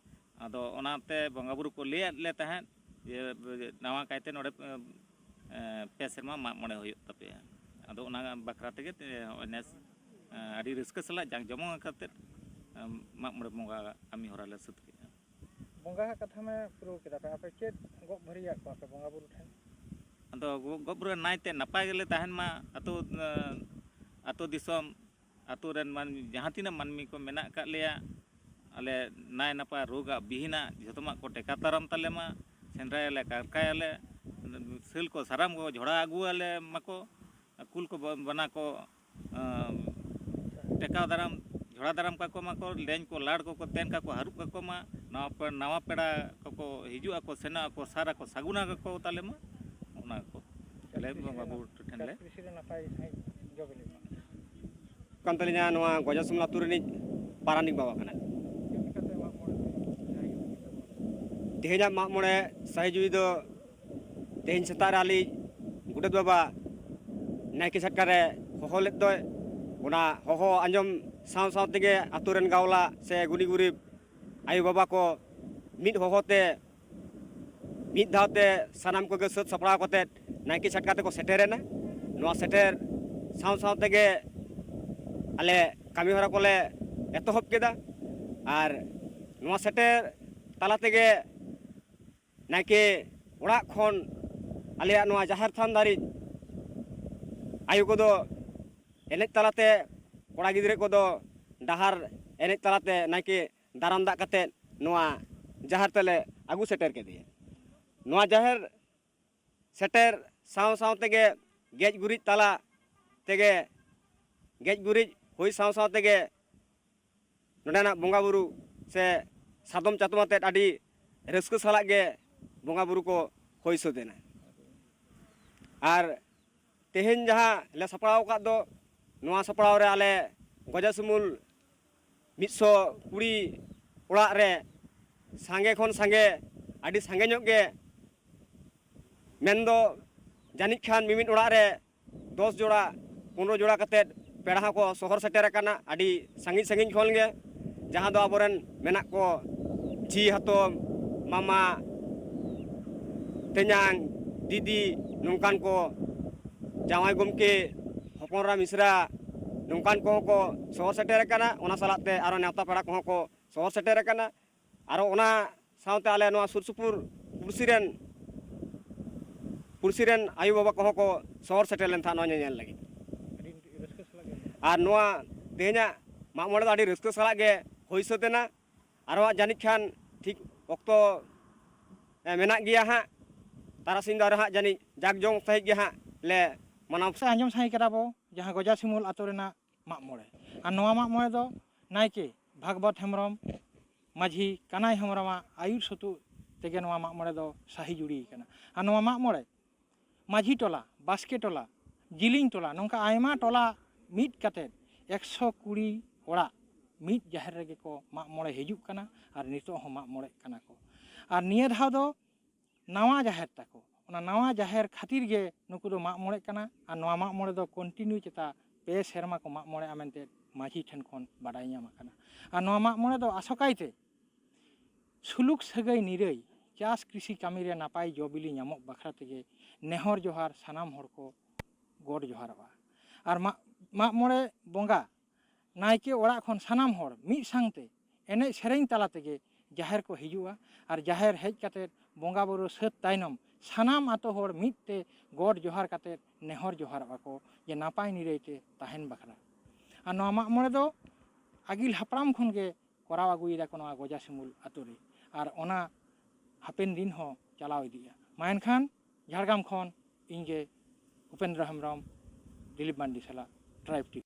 ᱟᱫᱚ ᱚᱱᱟᱛᱮ ᱵᱚᱸᱜᱟ ᱵᱩᱨᱩ ᱠᱚ ᱞᱟᱹᱭᱟᱫ ᱞᱮ ᱛᱟᱦᱮᱸᱫ ᱡᱮ ᱱᱟᱣᱟ ᱠᱟᱭᱛᱮ ᱱᱚᱰᱮ ᱮ, ᱯᱮ ᱥᱮᱨᱢᱟ ᱢᱟᱜ ᱢᱚᱬᱮ ᱦᱩᱭᱩᱜ ᱛᱟᱯᱮᱭᱟ᱾ ᱟᱫᱚ ᱚᱱᱟ ᱵᱟᱠᱷᱨᱟ ᱛᱮᱜᱮ ᱛᱮ ᱱᱚᱜᱼᱚᱭ ᱱᱮᱥ ᱮ, ᱟᱹᱰᱤ ᱨᱟᱹᱥᱠᱟᱹ ᱥᱟᱞᱟᱜ ᱡᱟᱸᱠ ᱡᱚᱢᱚᱠ ᱠᱟᱛᱮᱫ ᱮ, ᱢᱟᱜ ᱢᱚᱬᱮ ᱵᱚᱸᱜᱟ ᱠᱟᱹᱢᱤ ᱦᱚᱨᱟ ᱞᱮ ᱥᱟᱹᱛ ᱠᱮᱫᱼᱟ᱾ ᱵᱚᱸᱜᱟ ᱦᱟᱜ ᱠᱟᱛᱷᱟ ᱢᱟ ᱯᱩᱨᱟᱹᱣ ᱠᱮᱫᱟ ᱯᱮ, ᱟᱯᱮ ᱪᱮᱫ ᱜᱚᱜ ᱵᱷᱟᱹᱨᱤᱭᱟᱜ ᱠᱚᱣᱟ ᱯᱮ ᱵᱚᱸᱜᱟ ᱵᱩᱨᱩ ᱴᱷᱮᱱ? ᱟᱫᱚ ᱜᱚ-, ᱜᱚᱜ ᱵᱩᱨᱩ ᱱᱟᱭᱛᱮ ᱱᱟᱯᱟᱭ ᱜᱮᱞᱮ ᱛᱟᱦᱮᱱ ᱢᱟ, ᱟᱹᱛᱩ ᱮ, ᱟᱹᱛᱩ ᱫᱤᱥᱚᱢ, ᱟᱹᱛᱩ ᱨᱮᱱ ᱢᱟᱹᱱᱢᱤ, ᱡᱟᱦᱟᱸ ᱛᱤᱱᱟᱹᱜ ᱢᱟᱹᱱᱢᱤ ᱠᱚ ᱢᱮᱱᱟᱜ ᱟᱠᱟᱫ ᱞᱮᱭᱟ, ᱟᱞᱮ ᱱᱟᱭ ᱱᱟᱯᱟᱭ ᱨᱳᱜᱽ ᱟᱜ ᱵᱤᱦᱤᱱᱟᱜ ᱡᱷᱚᱛᱚᱢᱟᱜ ᱠᱚ ᱴᱮᱠᱟ ᱫᱟᱨᱟᱢ ᱛᱟᱞᱮ ᱢᱟ, ᱥᱮᱸᱫᱽᱨᱟᱭᱟᱞᱮ, ᱠᱟᱨᱠᱟᱭᱟᱞᱮ, ᱥᱟᱹᱞ ᱠᱚ ᱥᱟᱨᱟᱢ ᱠᱚ ᱡᱷᱚᱲᱟ ᱟᱹᱜᱩᱣᱟᱞᱮ ᱢᱟᱠᱚ, ᱠᱩᱞ ᱠᱚ ᱵᱟ- ᱵᱟᱱᱟ ᱠᱚ, ᱟᱸ, ᱴᱮᱠᱟᱣ ᱫᱟᱨᱟᱢ, ᱡᱷᱚᱲᱟ ᱫᱟᱨᱟᱢ ᱠᱟᱠᱚ ᱢᱟᱠᱚ, ᱞᱮᱧ ᱠᱚ ᱞᱟᱲ ᱠᱚᱠᱚ ᱛᱮᱱ ᱠᱟᱠᱚ ᱦᱟᱹᱨᱩᱵ ᱠᱟᱠᱚ ᱢᱟ, ᱱᱟᱣᱟ ᱯᱮ- ᱱᱟᱣᱟ ᱯᱮᱲᱟ ᱠᱚᱠᱚ ᱦᱤᱡᱩᱜ ᱟᱠᱚ ᱥᱮᱱᱚᱜ ᱟᱠᱚ ᱥᱟᱨ ᱟᱠᱚ ᱥᱟᱹᱜᱩᱱᱟ ᱠᱟᱠᱚ ᱛᱟᱞᱮ ᱢᱟ, ᱚᱱᱟ ᱠᱚ ᱟᱞᱮ ᱵᱚᱸᱜᱟ ᱵᱩᱨᱩ ᱴᱷᱮᱱ ᱞᱮ ᱠᱟᱱ ᱛᱟᱹᱞᱤᱧᱟ ᱱᱚᱣᱟ ᱜᱚᱡᱟᱥᱩᱢᱞ ᱟᱹᱛᱩ ᱨᱤᱱᱤᱡ ᱯᱟᱨᱟᱱᱤᱠ ᱵᱟᱵᱟ ᱠᱟᱱᱟᱭ᱾ ᱛᱮᱦᱮᱧᱟᱜ ᱢᱟᱜ ᱢᱚᱬᱮ ᱥᱟᱹᱦᱤ ᱡᱩᱦᱤ ᱫᱚ ᱛᱮᱦᱮᱧ ᱥᱮᱛᱟᱜ ᱨᱮ ᱟᱹᱞᱤᱧ ᱜᱚᱰᱮᱛ ᱵᱟᱵᱟ ᱱᱟᱭᱠᱮ ᱪᱷᱟᱴᱠᱟ ᱨᱮ ᱦᱚᱦᱚ ᱞᱮᱫ ᱫᱚᱭ, ᱚᱱᱟ ᱦᱚᱦᱚ ᱟᱸᱡᱚᱢ ᱥᱟᱶ ᱥᱟᱶ ᱛᱮᱜᱮ ᱟᱛᱳ ᱨᱮᱱ ᱜᱟᱶᱞᱟ ᱥᱮ ᱜᱩᱱᱤ ᱜᱩᱨᱤᱵ ᱟᱭᱳ ᱵᱟᱵᱟ ᱠᱚ ᱢᱤᱫ ᱦᱚᱦᱚ ᱛᱮ ᱢᱤᱫ ᱫᱷᱟᱣ ᱛᱮ ᱥᱟᱱᱟᱢ ᱠᱚᱜᱮ ᱥᱟᱹᱛ ᱥᱟᱯᱲᱟᱣ ᱠᱟᱛᱮᱫ ᱱᱟᱭᱠᱮ ᱪᱷᱟᱴᱠᱟ ᱛᱮᱠᱚ ᱥᱮᱴᱮᱨᱮᱱᱟ᱾ ᱱᱚᱣᱟ ᱥᱮᱴᱮᱨ ᱥᱟᱶ ᱥᱟᱶ ᱛᱮᱜᱮ ᱟᱞᱮ ᱠᱟᱹᱢᱤ ᱦᱚᱨᱟ ᱠᱚᱞᱮ ᱮᱛᱚᱦᱚᱵ ᱠᱮᱫᱟ᱾ ᱟᱨ ᱱᱚᱣᱟ ᱥᱮᱴᱮᱨ ᱛᱟᱞᱟ ᱛᱮᱜᱮ ᱱᱟᱭᱠᱮ ᱚᱲᱟᱜ ᱠᱷᱚᱱ ᱟᱞᱮᱭᱟᱜ ᱱᱚᱣᱟ ᱡᱟᱦᱮᱨ ᱛᱷᱟᱱ ᱫᱷᱟᱹᱨᱤᱡ ᱟᱭᱳ ᱠᱚᱫᱚ ᱮᱱᱮᱡ ᱛᱟᱞᱟᱛᱮ, ᱠᱚᱲᱟ ᱜᱤᱫᱽᱨᱟᱹ ᱠᱚᱫᱚ ᱰᱟᱦᱟᱨ ᱮᱱᱮᱡ ᱛᱟᱞᱟᱛᱮ ᱱᱟᱭᱠᱮ ᱫᱟᱨᱟᱢ ᱫᱟᱜ ᱠᱟᱛᱮᱫ ᱱᱚᱣᱟ ᱡᱟᱦᱮᱨ ᱛᱮᱞᱮ ᱟᱹᱜᱩ ᱥᱮᱴᱮᱨ ᱠᱮᱫᱮᱭᱟ᱾ ᱱᱚᱣᱟ ᱡᱟᱦᱮᱨ ᱥᱮᱴᱮᱨ ᱥᱟᱶ ᱥᱟᱶ ᱛᱮᱜᱮ ᱜᱮᱡ ᱜᱩᱨᱤᱡ ᱛᱟᱞᱟ ᱛᱮᱜᱮ, ᱜᱮᱡ ᱜᱩᱨᱤᱡ ᱦᱩᱭ ᱥᱟᱶ ᱥᱟᱶ ᱛᱮᱜᱮ ᱱᱚᱰᱮᱱᱟᱜ ᱵᱚᱸᱜᱟ ᱵᱩᱨᱩ ᱥᱮ ᱥᱟᱫᱚᱢ ᱪᱟᱛᱚᱢ ᱟᱛᱮᱫ ᱟᱹᱰᱤ ᱨᱟᱹᱥᱠᱟᱹ ᱥᱟᱞᱟᱜ ᱜᱮ ᱵᱚᱸᱜᱟ ᱵᱩᱨᱩ ᱠᱚ ᱦᱩᱭ ᱥᱟᱹᱛ ᱮᱱᱟ᱾ ᱟᱨ ᱛᱮᱦᱮᱧ ᱡᱟᱦᱟᱸ ᱞᱮ ᱥᱟᱯᱲᱟᱣ ᱟᱠᱟᱫ ᱫᱚ, ᱱᱚᱣᱟ ᱥᱟᱯᱲᱟᱣ ᱨᱮ ᱟᱞᱮ ᱜᱚᱡᱟᱥᱩᱢᱩᱞ ᱢᱤᱫ ᱥᱚ ᱠᱩᱲᱤ ᱚᱲᱟᱜ ᱨᱮ ᱥᱟᱸᱜᱮ ᱠᱷᱚᱱ ᱥᱟᱸᱜᱮ, ᱟᱹᱰᱤ ᱥᱟᱸᱜᱮ ᱧᱚᱜ ᱜᱮ, ᱢᱮᱱᱫᱚ ᱡᱟᱹᱱᱤᱡ ᱠᱷᱟᱱ ᱢᱤᱢᱤᱫ ᱚᱲᱟᱜ ᱨᱮ ᱫᱚᱥ ᱡᱚᱲᱟ, ᱯᱚᱱᱨᱚ ᱡᱚᱲᱟ ᱠᱟᱛᱮᱫ ᱯᱮᱲᱟ ᱦᱚᱸᱠᱚ ᱥᱚᱦᱚᱨ ᱥᱮᱴᱮᱨ ᱟᱠᱟᱱᱟ ᱟᱹᱰᱤ ᱥᱟᱺᱜᱤᱧ ᱥᱟᱺᱜᱤᱧ ᱠᱷᱚᱱ ᱜᱮ, ᱡᱟᱦᱟᱸ ᱫᱚ ᱟᱵᱚᱨᱮᱱ ᱢᱮᱱᱟᱜ ᱠᱚ ᱡᱷᱤ ᱦᱟᱛᱚᱢ, ᱢᱟᱢᱟ, ᱛᱮᱧᱟᱝ, ᱫᱤᱫᱤ, ᱱᱚᱝᱠᱟᱱ ᱠᱚ, ᱡᱟᱶᱟᱭ ᱜᱚᱢᱠᱮ, ᱦᱚᱯᱚᱱ ᱮᱨᱟ ᱢᱤᱥᱨᱟ, ᱱᱚᱝᱠᱟᱱ ᱠᱚᱦᱚᱸ ᱠᱚ ᱥᱚᱦᱚᱨ ᱥᱮᱴᱮᱨ ᱟᱠᱟᱱᱟ᱾ ᱚᱱᱟ ᱥᱟᱞᱟᱜ ᱛᱮ ᱟᱨᱚ ᱱᱮᱣᱛᱟ ᱯᱮᱲᱟ ᱠᱚᱦᱚᱸ ᱠᱚ ᱥᱚᱦᱚᱨ ᱥᱮᱴᱮᱨ ᱟᱠᱟᱱᱟ᱾ ᱟᱨᱚ ᱚᱱᱟ ᱥᱟᱶᱛᱮ ᱟᱞᱮ ᱱᱚᱣᱟ ᱥᱩᱨ ᱥᱩᱯᱩᱨ ᱯᱩᱲᱥᱤ ᱨᱮᱱ, ᱯᱩᱲᱥᱤ ᱨᱮᱱ ᱟᱭᱳᱼᱵᱟᱵᱟ ᱠᱚᱦᱚᱸ ᱠᱚ ᱥᱚᱦᱚᱨ ᱥᱮᱴᱮᱨ ᱞᱮᱱ ᱛᱟᱦᱮᱸᱫ ᱱᱚᱣᱟ ᱧᱮᱧᱮᱞ ᱞᱟᱹᱜᱤᱫ᱾ ᱟᱹᱰᱤ ᱨᱟᱹᱥᱠᱟᱹ ᱥᱟᱞᱟᱜ ᱜᱮ᱾ ᱟᱨ ᱱᱚᱣᱟ ᱛᱮᱦᱮᱧᱟᱜ ᱢᱟᱜ ᱢᱚᱬᱮ ᱫᱚ ᱟᱹᱰᱤ ᱨᱟᱹᱥᱠᱟᱹ ᱥᱟᱞᱟᱜ ᱜᱮ ᱦᱩᱭ ᱥᱟᱹᱛ ᱮᱱᱟ᱾ ᱟᱨᱚ ᱦᱟᱸᱜ ᱡᱟᱹᱱᱤᱡ ᱠᱷᱟᱱ ᱴᱷᱤᱠ ᱚᱠᱛᱚ ᱮ, ᱢᱮᱱᱟᱜ ᱜᱮᱭᱟ ᱦᱟᱸᱜ᱾ ᱛᱟᱨᱟᱥᱤᱧ ᱫᱚ ᱟᱨᱚ ᱦᱟᱸᱜ ᱡᱟᱹᱱᱤᱡ ᱡᱟᱠ ᱡᱚᱢᱚᱠ ᱥᱟᱺᱦᱤᱡ ᱜᱮ ᱦᱟᱸᱜ ᱞᱮ ᱢᱟᱱᱟᱣ᱾ ᱥᱮ ᱟᱸᱡᱚᱢ ᱥᱟᱺᱦᱤᱡ ᱠᱟᱫᱟ ᱵᱚ, ᱡᱟᱦᱟᱸ ᱜᱚᱡᱟ ᱥᱤᱢᱩᱞ ᱟᱛᱳ ᱨᱮᱱᱟᱜ ᱢᱟᱜ ᱢᱚᱬᱮ᱾ ᱟᱨ ᱱᱚᱣᱟ ᱢᱟᱜ ᱢᱚᱬᱮ ᱫᱚ ᱱᱟᱭᱠᱮ ᱵᱷᱟᱜᱽᱵᱚᱛ ᱦᱮᱢᱵᱨᱚᱢ, ᱢᱟᱹᱡᱷᱤ ᱠᱟᱱᱟᱭ ᱦᱮᱢᱵᱨᱚᱢᱟᱜ ᱟᱹᱭᱩᱨ ᱥᱩᱛᱩᱜ ᱛᱮᱜᱮ ᱱᱚᱣᱟ ᱢᱟᱜ ᱢᱚᱬᱮ ᱫᱚ ᱥᱟᱹᱦᱤ ᱡᱩᱲᱤ ᱠᱟᱱᱟ᱾ ᱟᱨ ᱱᱚᱣᱟ ᱢᱟᱜ ᱢᱚᱬᱮ ᱢᱟᱹᱡᱷᱤ ᱴᱚᱞᱟ, ᱵᱟᱥᱠᱮ ᱴᱚᱞᱟ, ᱡᱤᱞᱤᱧ ᱴᱚᱞᱟ, ᱱᱚᱝᱠᱟ ᱟᱭᱢᱟ ᱴᱚᱞᱟ ᱢᱤᱫ ᱠᱟᱛᱮᱫ ᱮᱠᱥᱚ ᱠᱩᱲᱤ ᱚᱲᱟᱜ ᱢᱤᱫ ᱡᱟᱦᱮᱨ ᱨᱮᱜᱮ ᱠᱚ ᱢᱟᱜ ᱢᱚᱬᱮ ᱦᱤᱡᱩᱜ ᱠᱟᱱᱟ ᱟᱨ ᱱᱤᱛᱚᱜ ᱦᱚᱸ ᱢᱟᱜ ᱢᱚᱬᱮᱜ ᱠᱟᱱᱟ ᱠᱚ᱾ ᱟᱨ ᱱᱤᱭᱟᱹ ᱫᱷᱟᱣ ᱫᱚ ᱱᱟᱣᱟ ᱡᱟᱦᱮᱨ ᱛᱟᱠᱚ, ᱚᱱᱟ ᱱᱟᱣᱟ ᱡᱟᱦᱮᱨ ᱠᱷᱟᱹᱛᱤᱨ ᱜᱮ ᱱᱩᱠᱩ ᱫᱚ ᱢᱟᱜ ᱢᱚᱬᱮᱜ ᱠᱟᱱᱟ᱾ ᱟᱨ ᱱᱚᱣᱟ ᱢᱟᱜ ᱢᱚᱬᱮ ᱫᱚ continue ᱪᱮᱛᱟ ᱯᱮ ᱥᱮᱨᱢᱟ ᱠᱚ ᱢᱟᱜ ᱢᱚᱬᱮᱜᱼᱟ ᱢᱮᱱᱛᱮ ᱢᱟᱹᱡᱷᱤ ᱴᱷᱮᱱ ᱠᱷᱚᱱ ᱵᱟᱰᱟᱭ ᱧᱟᱢ ᱟᱠᱟᱱᱟ᱾ ᱟᱨ ᱱᱚᱣᱟ ᱢᱟᱜ ᱢᱚᱬᱮ ᱫᱚ ᱟᱥᱚᱠᱟᱭᱛᱮ ᱥᱩᱞᱩᱠ ᱥᱟᱹᱜᱟᱹᱭ ᱱᱤᱨᱟᱹᱭ, ᱪᱟᱥ ᱠᱨᱤᱥᱤ ᱠᱟᱹᱢᱤ ᱨᱮ ᱱᱟᱯᱟᱭ ᱡᱚ ᱵᱤᱞᱤ ᱧᱟᱢᱚᱜ ᱵᱟᱠᱷᱨᱟ ᱛᱮᱜᱮ ᱱᱮᱦᱚᱨ ᱡᱚᱦᱟᱨ ᱥᱟᱱᱟᱢ ᱦᱚᱲ ᱠᱚ ᱜᱚᱰ ᱡᱚᱦᱟᱨᱚᱜᱼᱟ᱾ ᱟᱨ ᱢᱟᱜ, ᱢᱟᱜ ᱢᱚᱬᱮ ᱵᱚᱸᱜᱟ ᱱᱟᱭᱠᱮ ᱚᱲᱟᱜ ᱠᱷᱚᱱ ᱥᱟᱱᱟᱢ ᱦᱚᱲ ᱢᱤᱫ ᱥᱟᱶᱛᱮ ᱮᱱᱮᱡ ᱥᱮᱨᱮᱧ ᱛᱟᱞᱟ ᱛᱮᱜᱮ ᱡᱟᱦᱮᱨ ᱠᱚ ᱦᱤᱡᱩᱜᱼᱟ᱾ ᱟᱨ ᱡᱟᱦᱮᱨ ᱦᱮᱡ ᱠᱟᱛᱮᱫ ᱵᱚᱸᱜᱟ ᱵᱩᱨᱩ ᱥᱟᱹᱛ ᱛᱟᱭᱱᱚᱢ ᱥᱟᱱᱟᱢ ᱟᱛᱳ ᱦᱚᱲ ᱢᱤᱫ ᱛᱮ ᱜᱚᱰ ᱡᱚᱦᱟᱨ ᱠᱟᱛᱮᱫ ᱱᱮᱦᱚᱨ ᱡᱚᱦᱟᱨᱚᱜᱼᱟ ᱠᱚ ᱡᱮ ᱱᱟᱯᱟᱭ ᱱᱤᱨᱟᱹᱭ ᱛᱮ ᱛᱟᱦᱮᱱ ᱵᱟᱠᱷᱨᱟ᱾ ᱟᱨ ᱱᱚᱣᱟ ᱢᱟᱜ ᱢᱚᱬᱮ ᱫᱚ ᱟᱹᱜᱤᱞ ᱦᱟᱯᱲᱟᱢ ᱠᱷᱚᱱ ᱜᱮ ᱠᱚᱨᱟᱣ ᱟᱹᱜᱩᱭᱮᱫᱟ ᱠᱚ ᱱᱚᱣᱟ ᱜᱚᱡᱟ ᱥᱤᱢᱩᱞ ᱟᱛᱳ ᱨᱮ, ᱟᱨ ᱚᱱᱟ ᱦᱟᱯᱮᱱ ᱫᱤᱱ ᱦᱚᱸ ᱪᱟᱞᱟᱣ ᱤᱫᱤᱜᱼᱟ᱾ ᱢᱟ ᱮᱱᱠᱷᱟᱱ ᱡᱷᱟᱲᱜᱨᱟᱢ ᱠᱷᱚᱱ ᱤᱧ ᱜᱮ ᱩᱯᱮᱱᱫᱨᱚ ᱦᱮᱢᱵᱨᱚᱢ, ᱫᱤᱞᱤᱯ ᱢᱟᱱᱰᱤ ᱥᱟᱞᱟᱜ ᱴᱨᱟᱭᱤᱵᱽ ᱴᱤᱵᱷᱤ᱾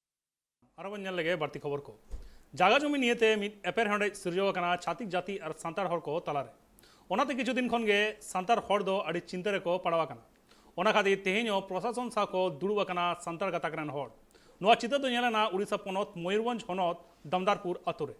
ᱟᱨᱚ ᱵᱚᱱ ᱧᱮᱞ ᱞᱮᱜᱮ ᱵᱟᱹᱲᱛᱤ ᱠᱷᱚᱵᱚᱨ ᱠᱚ᱾ ᱡᱟᱭᱜᱟ ᱡᱚᱢᱤ ᱱᱤᱭᱮᱛᱮ ᱢᱤᱫ ᱮᱯᱮᱨᱦᱮᱸᱰᱮᱡ ᱥᱤᱨᱡᱟᱹᱣ ᱟᱠᱟᱱᱟ ᱪᱷᱟᱹᱛᱤᱠ ᱡᱟᱹᱛᱤ ᱟᱨ ᱥᱟᱱᱛᱟᱲ ᱦᱚᱲ ᱠᱚ ᱛᱟᱞᱟᱨᱮ᱾ ᱚᱱᱟᱛᱮ ᱠᱤᱪᱷᱩ ᱫᱤᱱ ᱠᱷᱚᱱ ᱜᱮ ᱥᱟᱱᱛᱟᱲ ᱦᱚᱲ ᱫᱚ ᱟᱹᱰᱤ ᱪᱤᱱᱛᱟᱹ ᱨᱮᱠᱚ ᱯᱟᱲᱟᱣ ᱟᱠᱟᱱᱟ᱾ ᱚᱱᱟ ᱠᱷᱟᱹᱛᱤᱨ ᱛᱮᱦᱮᱧ ᱦᱚᱸ ᱯᱨᱚᱥᱟᱥᱚᱱ ᱥᱟᱶ ᱠᱚ ᱫᱩᱲᱩᱵ ᱟᱠᱟᱱᱟ ᱥᱟᱱᱛᱟᱲ ᱜᱟᱛᱟᱠ ᱨᱮᱱ ᱦᱚᱲ᱾ ᱱᱚᱣᱟ ᱪᱤᱛᱟᱹᱨ ᱫᱚ ᱧᱮᱞ ᱮᱱᱟ ᱩᱲᱤᱥᱥᱟ ᱯᱚᱱᱚᱛ ᱢᱚᱭᱩᱨᱵᱷᱚᱸᱡᱽ ᱦᱚᱱᱚᱛ ᱫᱟᱢᱫᱟᱨᱯᱩᱨ ᱟᱛᱳ ᱨᱮ᱾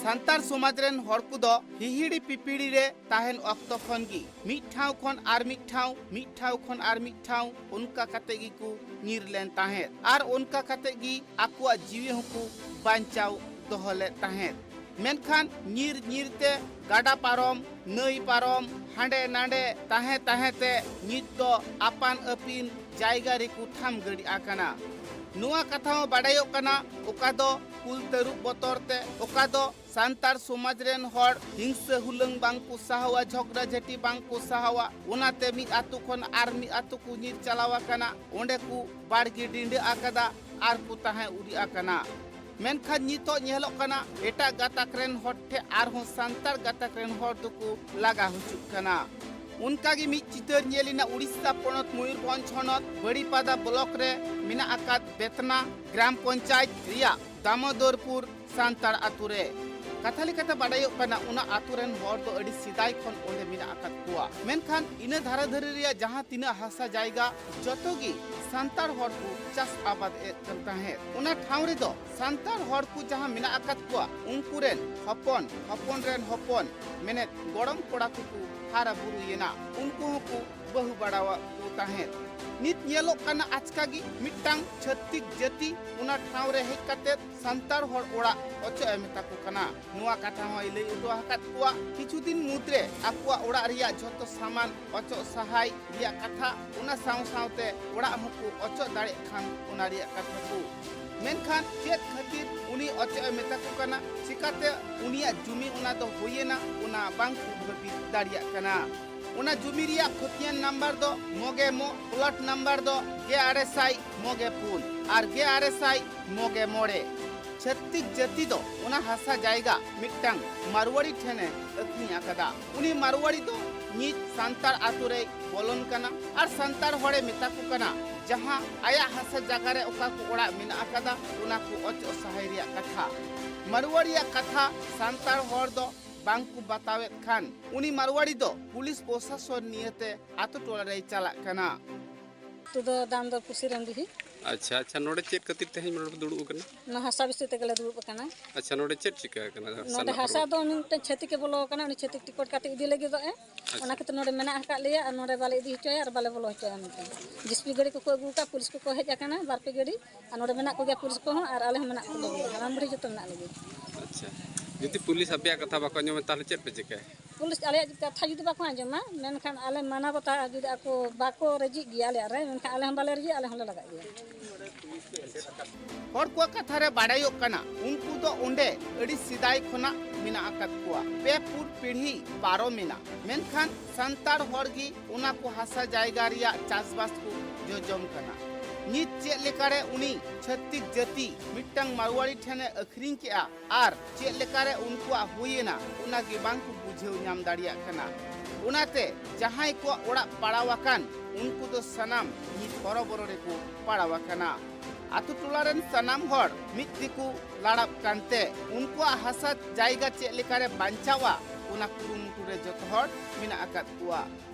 ᱥᱟᱱᱛᱟᱲ ᱥᱚᱢᱟᱡᱽ ᱨᱮᱱ ᱦᱚᱲ ᱠᱚᱫᱚ ᱦᱤᱦᱤᱲᱤ ᱯᱤᱯᱤᱲᱤ ᱨᱮ ᱛᱟᱦᱮᱱ ᱚᱠᱛᱚ ᱠᱷᱚᱱ ᱜᱮ ᱢᱤᱫ ᱴᱷᱟᱶ ᱠᱷᱚᱱ ᱟᱨ ᱢᱤᱫ ᱴᱷᱟᱶ, ᱢᱤᱫ ᱴᱷᱟᱶ ᱠᱷᱚᱱ ᱟᱨ ᱢᱤᱫ ᱴᱷᱟᱶ ᱚᱱᱠᱟ ᱠᱟᱛᱮ ᱜᱮᱠᱚ ᱧᱤᱨ ᱞᱮᱱ ᱛᱟᱦᱮᱸᱫ᱾ ᱟᱨ ᱚᱱᱠᱟ ᱠᱟᱛᱮ ᱜᱮ ᱟᱠᱚᱣᱟᱜ ᱡᱤᱣᱤ ᱦᱚᱸᱠᱚ ᱵᱟᱧᱪᱟᱣ ᱫᱚᱦᱚ ᱞᱮᱫ ᱛᱟᱦᱮᱸᱫ᱾ ᱢᱮᱱᱠᱷᱟᱱ ᱧᱤᱨ ᱧᱤᱨ ᱛᱮ ᱜᱟᱰᱟ ᱯᱟᱨᱚᱢ, ᱱᱟᱹᱭ ᱯᱟᱨᱚᱢ, ᱦᱟᱸᱰᱮ ᱱᱟᱰᱮ ᱛᱟᱦᱮᱸ ᱛᱟᱦᱮᱸ ᱛᱮ ᱱᱤᱛ ᱫᱚ ᱟᱯᱟᱱ ᱟᱹᱯᱤᱱ ᱡᱟᱭᱜᱟ ᱨᱮᱠᱚ ᱛᱷᱟᱢ ᱜᱟᱹᱰᱤ ᱟᱠᱟᱱᱟ᱾ ᱱᱚᱣᱟ ᱠᱟᱛᱷᱟ ᱦᱚᱸ ᱵᱟᱰᱟᱭᱚᱜ ᱠᱟᱱᱟ, ᱚᱠᱟ ᱫᱚ ᱠᱩᱞ ᱛᱟᱹᱨᱩᱵ ᱵᱚᱛᱚᱨ ᱛᱮ, ᱚᱠᱟ ᱫᱚ ᱥᱟᱱᱛᱟᱲ ᱥᱚᱢᱟᱡᱽ ᱨᱮᱱ ᱦᱚᱲ ᱦᱤᱝᱥᱟᱹ ᱦᱩᱞᱟᱹᱝ ᱵᱟᱝ ᱠᱚ ᱥᱟᱦᱟᱣᱟ, ᱡᱷᱚᱜᱽᱲᱟ ᱡᱷᱟᱹᱴᱤ ᱵᱟᱝ ᱠᱚ ᱥᱟᱦᱟᱣᱟ, ᱚᱱᱟᱛᱮ ᱢᱤᱫ ᱟᱹᱛᱩ ᱠᱷᱚᱱ ᱟᱨ ᱢᱤᱫ ᱟᱹᱛᱩ ᱠᱚ ᱧᱤᱨ ᱪᱟᱞᱟᱣ ᱟᱠᱟᱱᱟ᱾ ᱚᱸᱰᱮ ᱠᱚ ᱵᱟᱲᱜᱮ ᱰᱤᱸᱰᱟᱹ ᱟᱠᱟᱫᱟ᱾ ᱟᱨ ᱠᱚ ᱛᱟᱦᱮᱸ ᱩᱨᱤᱡ ᱟᱠᱟᱱᱟ᱾ ᱢᱮᱱᱠᱷᱟᱱ ᱱᱤᱛᱚᱜ ᱧᱮᱞᱚᱜ ᱠᱟᱱᱟ, ᱮᱴᱟᱜ ᱜᱟᱛᱟᱠ ᱨᱮᱱ ᱦᱚᱲ ᱴᱷᱮᱱ ᱟᱨᱦᱚᱸ ᱥᱟᱱᱛᱟᱲ ᱜᱟᱛᱟᱠ ᱨᱮᱱ ᱦᱚᱲ ᱫᱚᱠᱚ ᱞᱟᱜᱟ ᱦᱚᱪᱚᱜ ᱠᱟᱱᱟ᱾ ᱚᱱᱠᱟ ᱜᱮ ᱢᱤᱫ ᱪᱤᱛᱟᱹᱨ ᱧᱮᱞ ᱮᱱᱟ ᱩᱲᱤᱥᱥᱟ ᱯᱚᱱᱚᱛ ᱢᱚᱭᱩᱨᱵᱷᱚᱸᱡᱽ ᱦᱚᱱᱚᱛ ᱵᱟᱲᱤᱯᱟᱫᱟ ᱵᱞᱚᱠ ᱨᱮ ᱢᱮᱱᱟᱜ ᱟᱠᱟᱫ ᱵᱮᱛᱱᱟ ᱜᱨᱟᱢ ᱯᱚᱧᱪᱟᱭᱮᱛ ᱨᱮᱭᱟᱜ ᱫᱟᱢᱳᱫᱚᱨᱯᱩᱨ ᱥᱟᱱᱛᱟᱲ ᱟᱛᱳ ᱨᱮ᱾ ᱠᱟᱛᱷᱟ ᱞᱮᱠᱟᱛᱮ ᱵᱟᱰᱟᱭᱚᱜ ᱠᱟᱱᱟ, ᱚᱱᱟ ᱟᱛᱳ ᱨᱮᱱ ᱦᱚᱲ ᱫᱚ ᱟᱹᱰᱤ ᱥᱮᱫᱟᱭ ᱠᱷᱚᱱ ᱚᱸᱰᱮ ᱢᱮᱱᱟᱜ ᱟᱠᱟᱫ ᱠᱚᱣᱟ᱾ ᱢᱮᱱᱠᱷᱟᱱ ᱤᱱᱟᱹ ᱫᱷᱟᱨᱟ ᱫᱷᱟᱨᱮ ᱨᱮᱭᱟᱜ ᱡᱟᱦᱟᱸ ᱛᱤᱱᱟᱹᱜ ᱦᱟᱥᱟ ᱡᱟᱭᱜᱟ, ᱡᱚᱛᱚ ᱜᱮ ᱥᱟᱱᱛᱟᱲ ᱦᱚᱲ ᱠᱚ ᱪᱟᱥ ᱟᱵᱟᱫ ᱮᱫ ᱠᱟᱱ ᱛᱟᱦᱮᱸᱫ᱾ ᱚᱱᱟ ᱴᱷᱟᱶ ᱨᱮᱫᱚ ᱥᱟᱱᱛᱟᱲ ᱦᱚᱲ ᱠᱚ ᱡᱟᱦᱟᱸ ᱢᱮᱱᱟᱜ ᱟᱠᱟᱫ ᱠᱚᱣᱟ, ᱩᱱᱠᱩ ᱨᱮᱱ ᱦᱚᱯᱚᱱ, ᱦᱚᱯᱚᱱ ᱨᱮᱱ ᱦᱚᱯᱚᱱ, ᱢᱮᱱᱮᱫ ᱜᱚᱲᱚᱢ ᱠᱚᱲᱟ ᱠᱚᱠᱚ ᱦᱟᱨᱟ ᱵᱩᱨᱩᱭᱮᱱᱟ᱾ ᱩᱱᱠᱩ ᱦᱚᱸᱠᱚ ᱵᱟᱹᱦᱩ ᱵᱟᱲᱟᱣᱟᱫ ᱠᱚ ᱛᱟᱦᱮᱸᱫ᱾ ᱱᱤᱛ ᱧᱮᱞᱚᱜ ᱠᱟᱱᱟ, ᱟᱪᱠᱟ ᱜᱮ ᱢᱤᱫᱴᱟᱝ ᱪᱷᱟᱹᱛᱤᱠ ᱡᱟᱹᱛᱤ ᱚᱱᱟ ᱴᱷᱟᱶ ᱨᱮ ᱦᱮᱡ ᱠᱟᱛᱮ ᱥᱟᱱᱛᱟᱲ ᱦᱚᱲ ᱚᱲᱟᱜ ᱚᱪᱚᱜ ᱮ ᱢᱮᱛᱟ ᱠᱚ ᱠᱟᱱᱟ᱾ ᱱᱚᱣᱟ ᱠᱟᱛᱷᱟ ᱦᱚᱸᱭ ᱞᱟᱹᱭ ᱦᱚᱴᱚ ᱟᱠᱟᱫ ᱠᱚᱣᱟ, ᱠᱤᱪᱷᱩ ᱫᱤᱱ ᱢᱩᱫᱽᱨᱮ ᱟᱠᱚᱣᱟᱜ ᱚᱲᱟᱜ ᱨᱮᱭᱟᱜ ᱡᱷᱚᱛᱚ ᱥᱟᱢᱟᱱ ᱚᱪᱚᱜ ᱥᱟᱦᱟᱭ ᱨᱮᱭᱟᱜ ᱠᱟᱛᱷᱟ, ᱚᱱᱟ ᱥᱟᱶ ᱥᱟᱶᱛᱮ ᱚᱲᱟᱜ ᱦᱚᱸᱠᱚ ᱚᱪᱚᱜ ᱫᱟᱲᱮᱭᱟᱜ ᱠᱷᱟᱱ ᱚᱱᱟ ᱨᱮᱭᱟᱜ ᱠᱟᱛᱷᱟ ᱠᱚ᱾ ᱢᱮᱱᱠᱷᱟᱱ ᱪᱮᱫ ᱠᱷᱟᱹᱛᱤᱨ ᱩᱱᱤ ᱚᱪᱚᱜ ᱮ ᱢᱮᱛᱟ ᱠᱚ ᱠᱟᱱᱟ, ᱪᱤᱠᱟᱛᱮ ᱩᱱᱤᱭᱟᱜ ᱡᱩᱢᱤ ᱚᱱᱟ ᱫᱚ ᱦᱩᱭᱮᱱᱟ, ᱚᱱᱟ ᱵᱟᱝ ᱠᱚ ᱵᱷᱟᱹᱵᱤᱛ ᱫᱟᱲᱮᱭᱟᱜ ᱠᱟᱱᱟ᱾ ᱚᱱᱟ ᱡᱩᱢᱤ ᱨᱮᱭᱟᱜ ᱠᱷᱚᱛᱤᱭᱟᱱ ᱱᱟᱢᱵᱟᱨ ᱫᱚ ᱢᱚᱜᱮ ᱢᱚ, ᱯᱞᱚᱴ ᱱᱟᱢᱵᱟᱨ ᱫᱚ ᱜᱮ ᱟᱨᱮ ᱥᱟᱭ ᱢᱚᱜᱮ ᱯᱩᱱ ᱟᱨ ᱜᱮ ᱟᱨᱮ ᱥᱟᱭ ᱢᱚᱜᱮ ᱢᱚᱬᱮ᱾ ᱪᱷᱟᱹᱛᱤᱠ ᱡᱟᱹᱛᱤ ᱫᱚ ᱚᱱᱟ ᱦᱟᱥᱟ ᱡᱟᱭᱜᱟ ᱢᱤᱫᱴᱟᱝ ᱢᱟᱨᱣᱟᱲᱤ ᱴᱷᱮᱱᱮ ᱟᱹᱠᱷᱨᱤᱧ ᱟᱠᱟᱫᱟ᱾ ᱩᱱᱤ ᱢᱟᱨᱣᱟᱲᱤ ᱫᱚ ᱱᱤᱛ ᱥᱟᱱᱛᱟᱲ ᱟᱛᱳ ᱨᱮᱭ ᱵᱚᱞᱚᱱ ᱠᱟᱱᱟ ᱟᱨ ᱥᱟᱱᱛᱟᱲ ᱦᱚᱲᱮ ᱢᱮᱛᱟ ᱠᱚ ᱠᱟᱱᱟ, ᱡᱟᱦᱟᱸ ᱟᱭᱟᱜ ᱦᱟᱥᱟ ᱡᱟᱭᱜᱟ ᱨᱮ ᱚᱠᱟ ᱠᱚ ᱚᱲᱟᱜ ᱢᱮᱱᱟᱜ ᱟᱠᱟᱫᱟ, ᱚᱱᱟ ᱠᱚ ᱚᱪᱚᱜ ᱥᱟᱦᱟᱭ ᱨᱮᱭᱟᱜ ᱠᱟᱛᱷᱟ᱾ ᱢᱟᱨᱣᱟᱲᱤᱭᱟᱜ ᱠᱟᱛᱷᱟ ᱥᱟᱱᱛᱟᱲ ᱦᱚᱲ ᱫᱚ ᱵᱟᱝ ᱠᱚ ᱵᱟᱛᱟᱣᱮᱫ ᱠᱷᱟᱱ, ᱩᱱᱤ ᱢᱟᱨᱣᱟᱲᱤ ᱫᱚ ᱯᱩᱞᱤᱥ ᱯᱨᱚᱥᱟᱥᱚᱱ ᱱᱤᱭᱟᱹᱛᱮ ᱟᱛᱳ ᱴᱚᱞᱟ ᱨᱮᱭ ᱪᱟᱞᱟᱜ ᱠᱟᱱᱟ᱾ ᱟᱛᱳ ᱫᱚ ᱫᱟᱢᱫᱚᱨ ᱯᱩᱥᱤᱨᱟᱢᱰᱤᱦᱤ᱾ ᱟᱪᱪᱷᱟ, ᱟᱪᱪᱷᱟ, ᱱᱚᱰᱮ ᱪᱮᱫ ᱠᱷᱟᱹᱛᱤᱨ ᱛᱮᱦᱮᱧ ᱱᱚᱰᱮ ᱯᱮ ᱫᱩᱲᱩᱵ ᱟᱠᱟᱱᱟ? ᱱᱚᱣᱟ ᱦᱟᱥᱟ ᱵᱤᱥᱚᱭ ᱛᱮᱜᱮ ᱞᱮ ᱫᱩᱲᱩᱵ ᱟᱠᱟᱱᱟ᱾ ᱟᱪᱪᱷᱟ, ᱱᱚᱰᱮ ᱪᱮᱫ ᱪᱤᱠᱟᱹ ᱟᱠᱟᱱᱟ? ᱱᱚᱰᱮ ᱥᱟᱱᱟᱢ ᱦᱟᱥᱟ ᱦᱚᱲ ᱫᱚ ᱩᱱᱤ ᱢᱤᱫᱴᱮᱱ ᱪᱷᱟᱹᱛᱤᱠᱮ ᱵᱚᱞᱚ ᱟᱠᱟᱱᱟ, ᱩᱱᱤ ᱪᱷᱟᱹᱛᱤᱠ ᱴᱤᱠᱚᱴ ᱠᱟᱛᱮ ᱤᱫᱤ ᱞᱟᱹᱜᱤᱫᱚᱜ ᱮ᱾ ᱟᱪᱪᱷᱟ᱾ ᱚᱱᱟ ᱠᱷᱟᱹᱛᱤᱨ ᱱᱚᱰᱮ ᱢᱮᱱᱟᱜ ᱟᱠᱟᱫ ᱞᱮᱭᱟ ᱟᱨ ᱱᱚᱰᱮ ᱵᱟᱞᱮ ᱤᱫᱤ ᱦᱚᱪᱚᱭᱟ ᱟᱨ ᱵᱟᱞᱮ ᱵᱚᱞᱚ ᱦᱚᱪᱚᱭᱟ ᱢᱮᱱᱛᱮ᱾ ᱡᱤᱥᱯᱤ ᱜᱟᱹᱰᱤ ᱠᱚᱠᱚ ᱟᱹᱜᱩ ᱟᱠᱟᱫ, ᱯᱩᱞᱤᱥ ᱠᱚᱠᱚ ᱦᱮᱡ ᱟᱠᱟᱱᱟ, ᱵᱟᱨ ᱯᱮ ᱜᱟᱹᱰᱤ, ᱟᱨ ᱱᱚᱰᱮ ᱢᱮᱱᱟᱜ ᱠᱚᱜᱮᱭᱟ ᱯᱩᱞᱤᱥ ᱠᱚᱦᱚᱸ ᱟᱨ ᱟᱞᱮ ᱦᱚᱸ ᱢᱮᱱᱟᱜ ᱠᱚᱜᱮᱭᱟ, ᱦᱟᱲᱟᱢ ᱵᱩᱲᱦᱤ ᱡᱚᱛᱚ ᱢᱮᱱᱟᱜ ᱞᱮᱜᱮᱭᱟ᱾ ᱟᱪᱪᱷᱟ, ᱡᱩᱫᱤ ᱯᱩᱞᱤᱥ ᱟᱯᱮᱭᱟᱜ ᱠᱟᱛᱷᱟ ᱵᱟᱠᱚ ᱟᱸᱡᱚᱢᱟ, ᱛᱟᱦᱚᱞᱮ ᱪᱮᱫ ᱯᱮ ᱪᱤᱠᱟᱹᱭᱟ? ᱯᱩᱞᱤᱥ ᱟᱞᱮᱭᱟᱜ ᱠᱟᱛᱷᱟ ᱡᱩᱫᱤ ᱵᱟᱠᱚ ᱟᱸᱡᱚᱢᱟ, ᱢᱮᱱᱠᱷᱟᱱ ᱟᱞᱮ ᱢᱟᱱᱟ ᱵᱟᱛᱟ ᱡᱩᱫᱤ ᱟᱠᱚ ᱵᱟᱠᱚ ᱨᱟᱹᱡᱤᱜ ᱜᱮᱭᱟ ᱟᱞᱮᱭᱟᱜ ᱨᱮ, ᱢᱮᱱᱠᱷᱟᱱ ᱟᱞᱮ ᱦᱚᱸ ᱵᱟᱞᱮ ᱨᱟᱹᱡᱤᱜᱼᱟ, ᱟᱞᱮ ᱦᱚᱸᱞᱮ ᱞᱟᱜᱟᱜ ᱜᱮᱭᱟ᱾ ᱦᱚᱲ ᱠᱚᱣᱟᱜ ᱠᱟᱛᱷᱟ ᱨᱮ ᱵᱟᱰᱟᱭᱚᱜ ᱠᱟᱱᱟ, ᱩᱱᱠᱩ ᱫᱚ ᱚᱸᱰᱮ ᱟᱹᱰᱤ ᱥᱮᱫᱟᱭ ᱠᱷᱚᱱᱟᱜ ᱢᱮᱱᱟᱜ ᱟᱠᱟᱫ ᱠᱚᱣᱟ, ᱯᱮ ᱯᱩᱱ ᱯᱤᱲᱦᱤ ᱯᱟᱨᱚᱢᱮᱱᱟ, ᱢᱮᱱᱠᱷᱟᱱ ᱥᱟᱱᱛᱟᱲ ᱦᱚᱲ ᱜᱮ ᱚᱱᱟ ᱠᱚ ᱦᱟᱥᱟ ᱡᱟᱭᱜᱟ ᱨᱮᱭᱟᱜ ᱪᱟᱥᱵᱟᱥ ᱠᱚ ᱡᱚᱡᱚᱢ ᱠᱟᱱᱟ᱾ ᱱᱤᱛ ᱪᱮᱫ ᱞᱮᱠᱟᱨᱮ ᱩᱱᱤ ᱪᱷᱟᱹᱛᱤᱠ ᱡᱟᱹᱛᱤ ᱢᱤᱫᱴᱟᱝ ᱢᱟᱨᱣᱟᱲᱤ ᱴᱷᱮᱱᱮ ᱟᱹᱠᱷᱨᱤᱧ ᱠᱮᱜᱼᱟ ᱟᱨ ᱪᱮᱫ ᱞᱮᱠᱟᱨᱮ ᱩᱱᱠᱩᱣᱟᱜ ᱦᱩᱭ ᱮᱱᱟ, ᱚᱱᱟ ᱜᱮ ᱵᱟᱝ ᱠᱚ ᱵᱩᱡᱷᱟᱹᱣ ᱧᱟᱢ ᱫᱟᱲᱮᱭᱟᱜ ᱠᱟᱱᱟ᱾ ᱚᱱᱟᱛᱮ ᱡᱟᱦᱟᱸᱭ ᱠᱚᱣᱟᱜ ᱚᱲᱟᱜ ᱯᱟᱲᱟᱣ ᱟᱠᱟᱱ, ᱩᱱᱠᱩ ᱫᱚ ᱥᱟᱱᱟᱢ ᱱᱤᱛ ᱦᱚᱨᱚᱵᱚᱨᱚ ᱨᱮᱠᱚ ᱯᱟᱲᱟᱣ ᱟᱠᱟᱱᱟ᱾ ᱟᱛᱳ ᱴᱚᱞᱟ ᱨᱮᱱ ᱥᱟᱱᱟᱢ ᱦᱚᱲ ᱢᱤᱫ ᱛᱮᱠᱚ ᱞᱟᱲᱟᱵ ᱠᱟᱱᱛᱮ ᱩᱱᱠᱩᱣᱟᱜ ᱦᱟᱥᱟ ᱡᱟᱭᱜᱟ ᱪᱮᱫ ᱞᱮᱠᱟᱨᱮ ᱵᱟᱧᱪᱟᱣᱟ, ᱚᱱᱟ ᱠᱩᱨᱩᱢᱩᱴᱩ ᱨᱮ ᱡᱚᱛᱚ ᱦᱚᱲ ᱢᱮᱱᱟᱜ ᱟᱠᱟᱫ ᱠᱚᱣᱟ᱾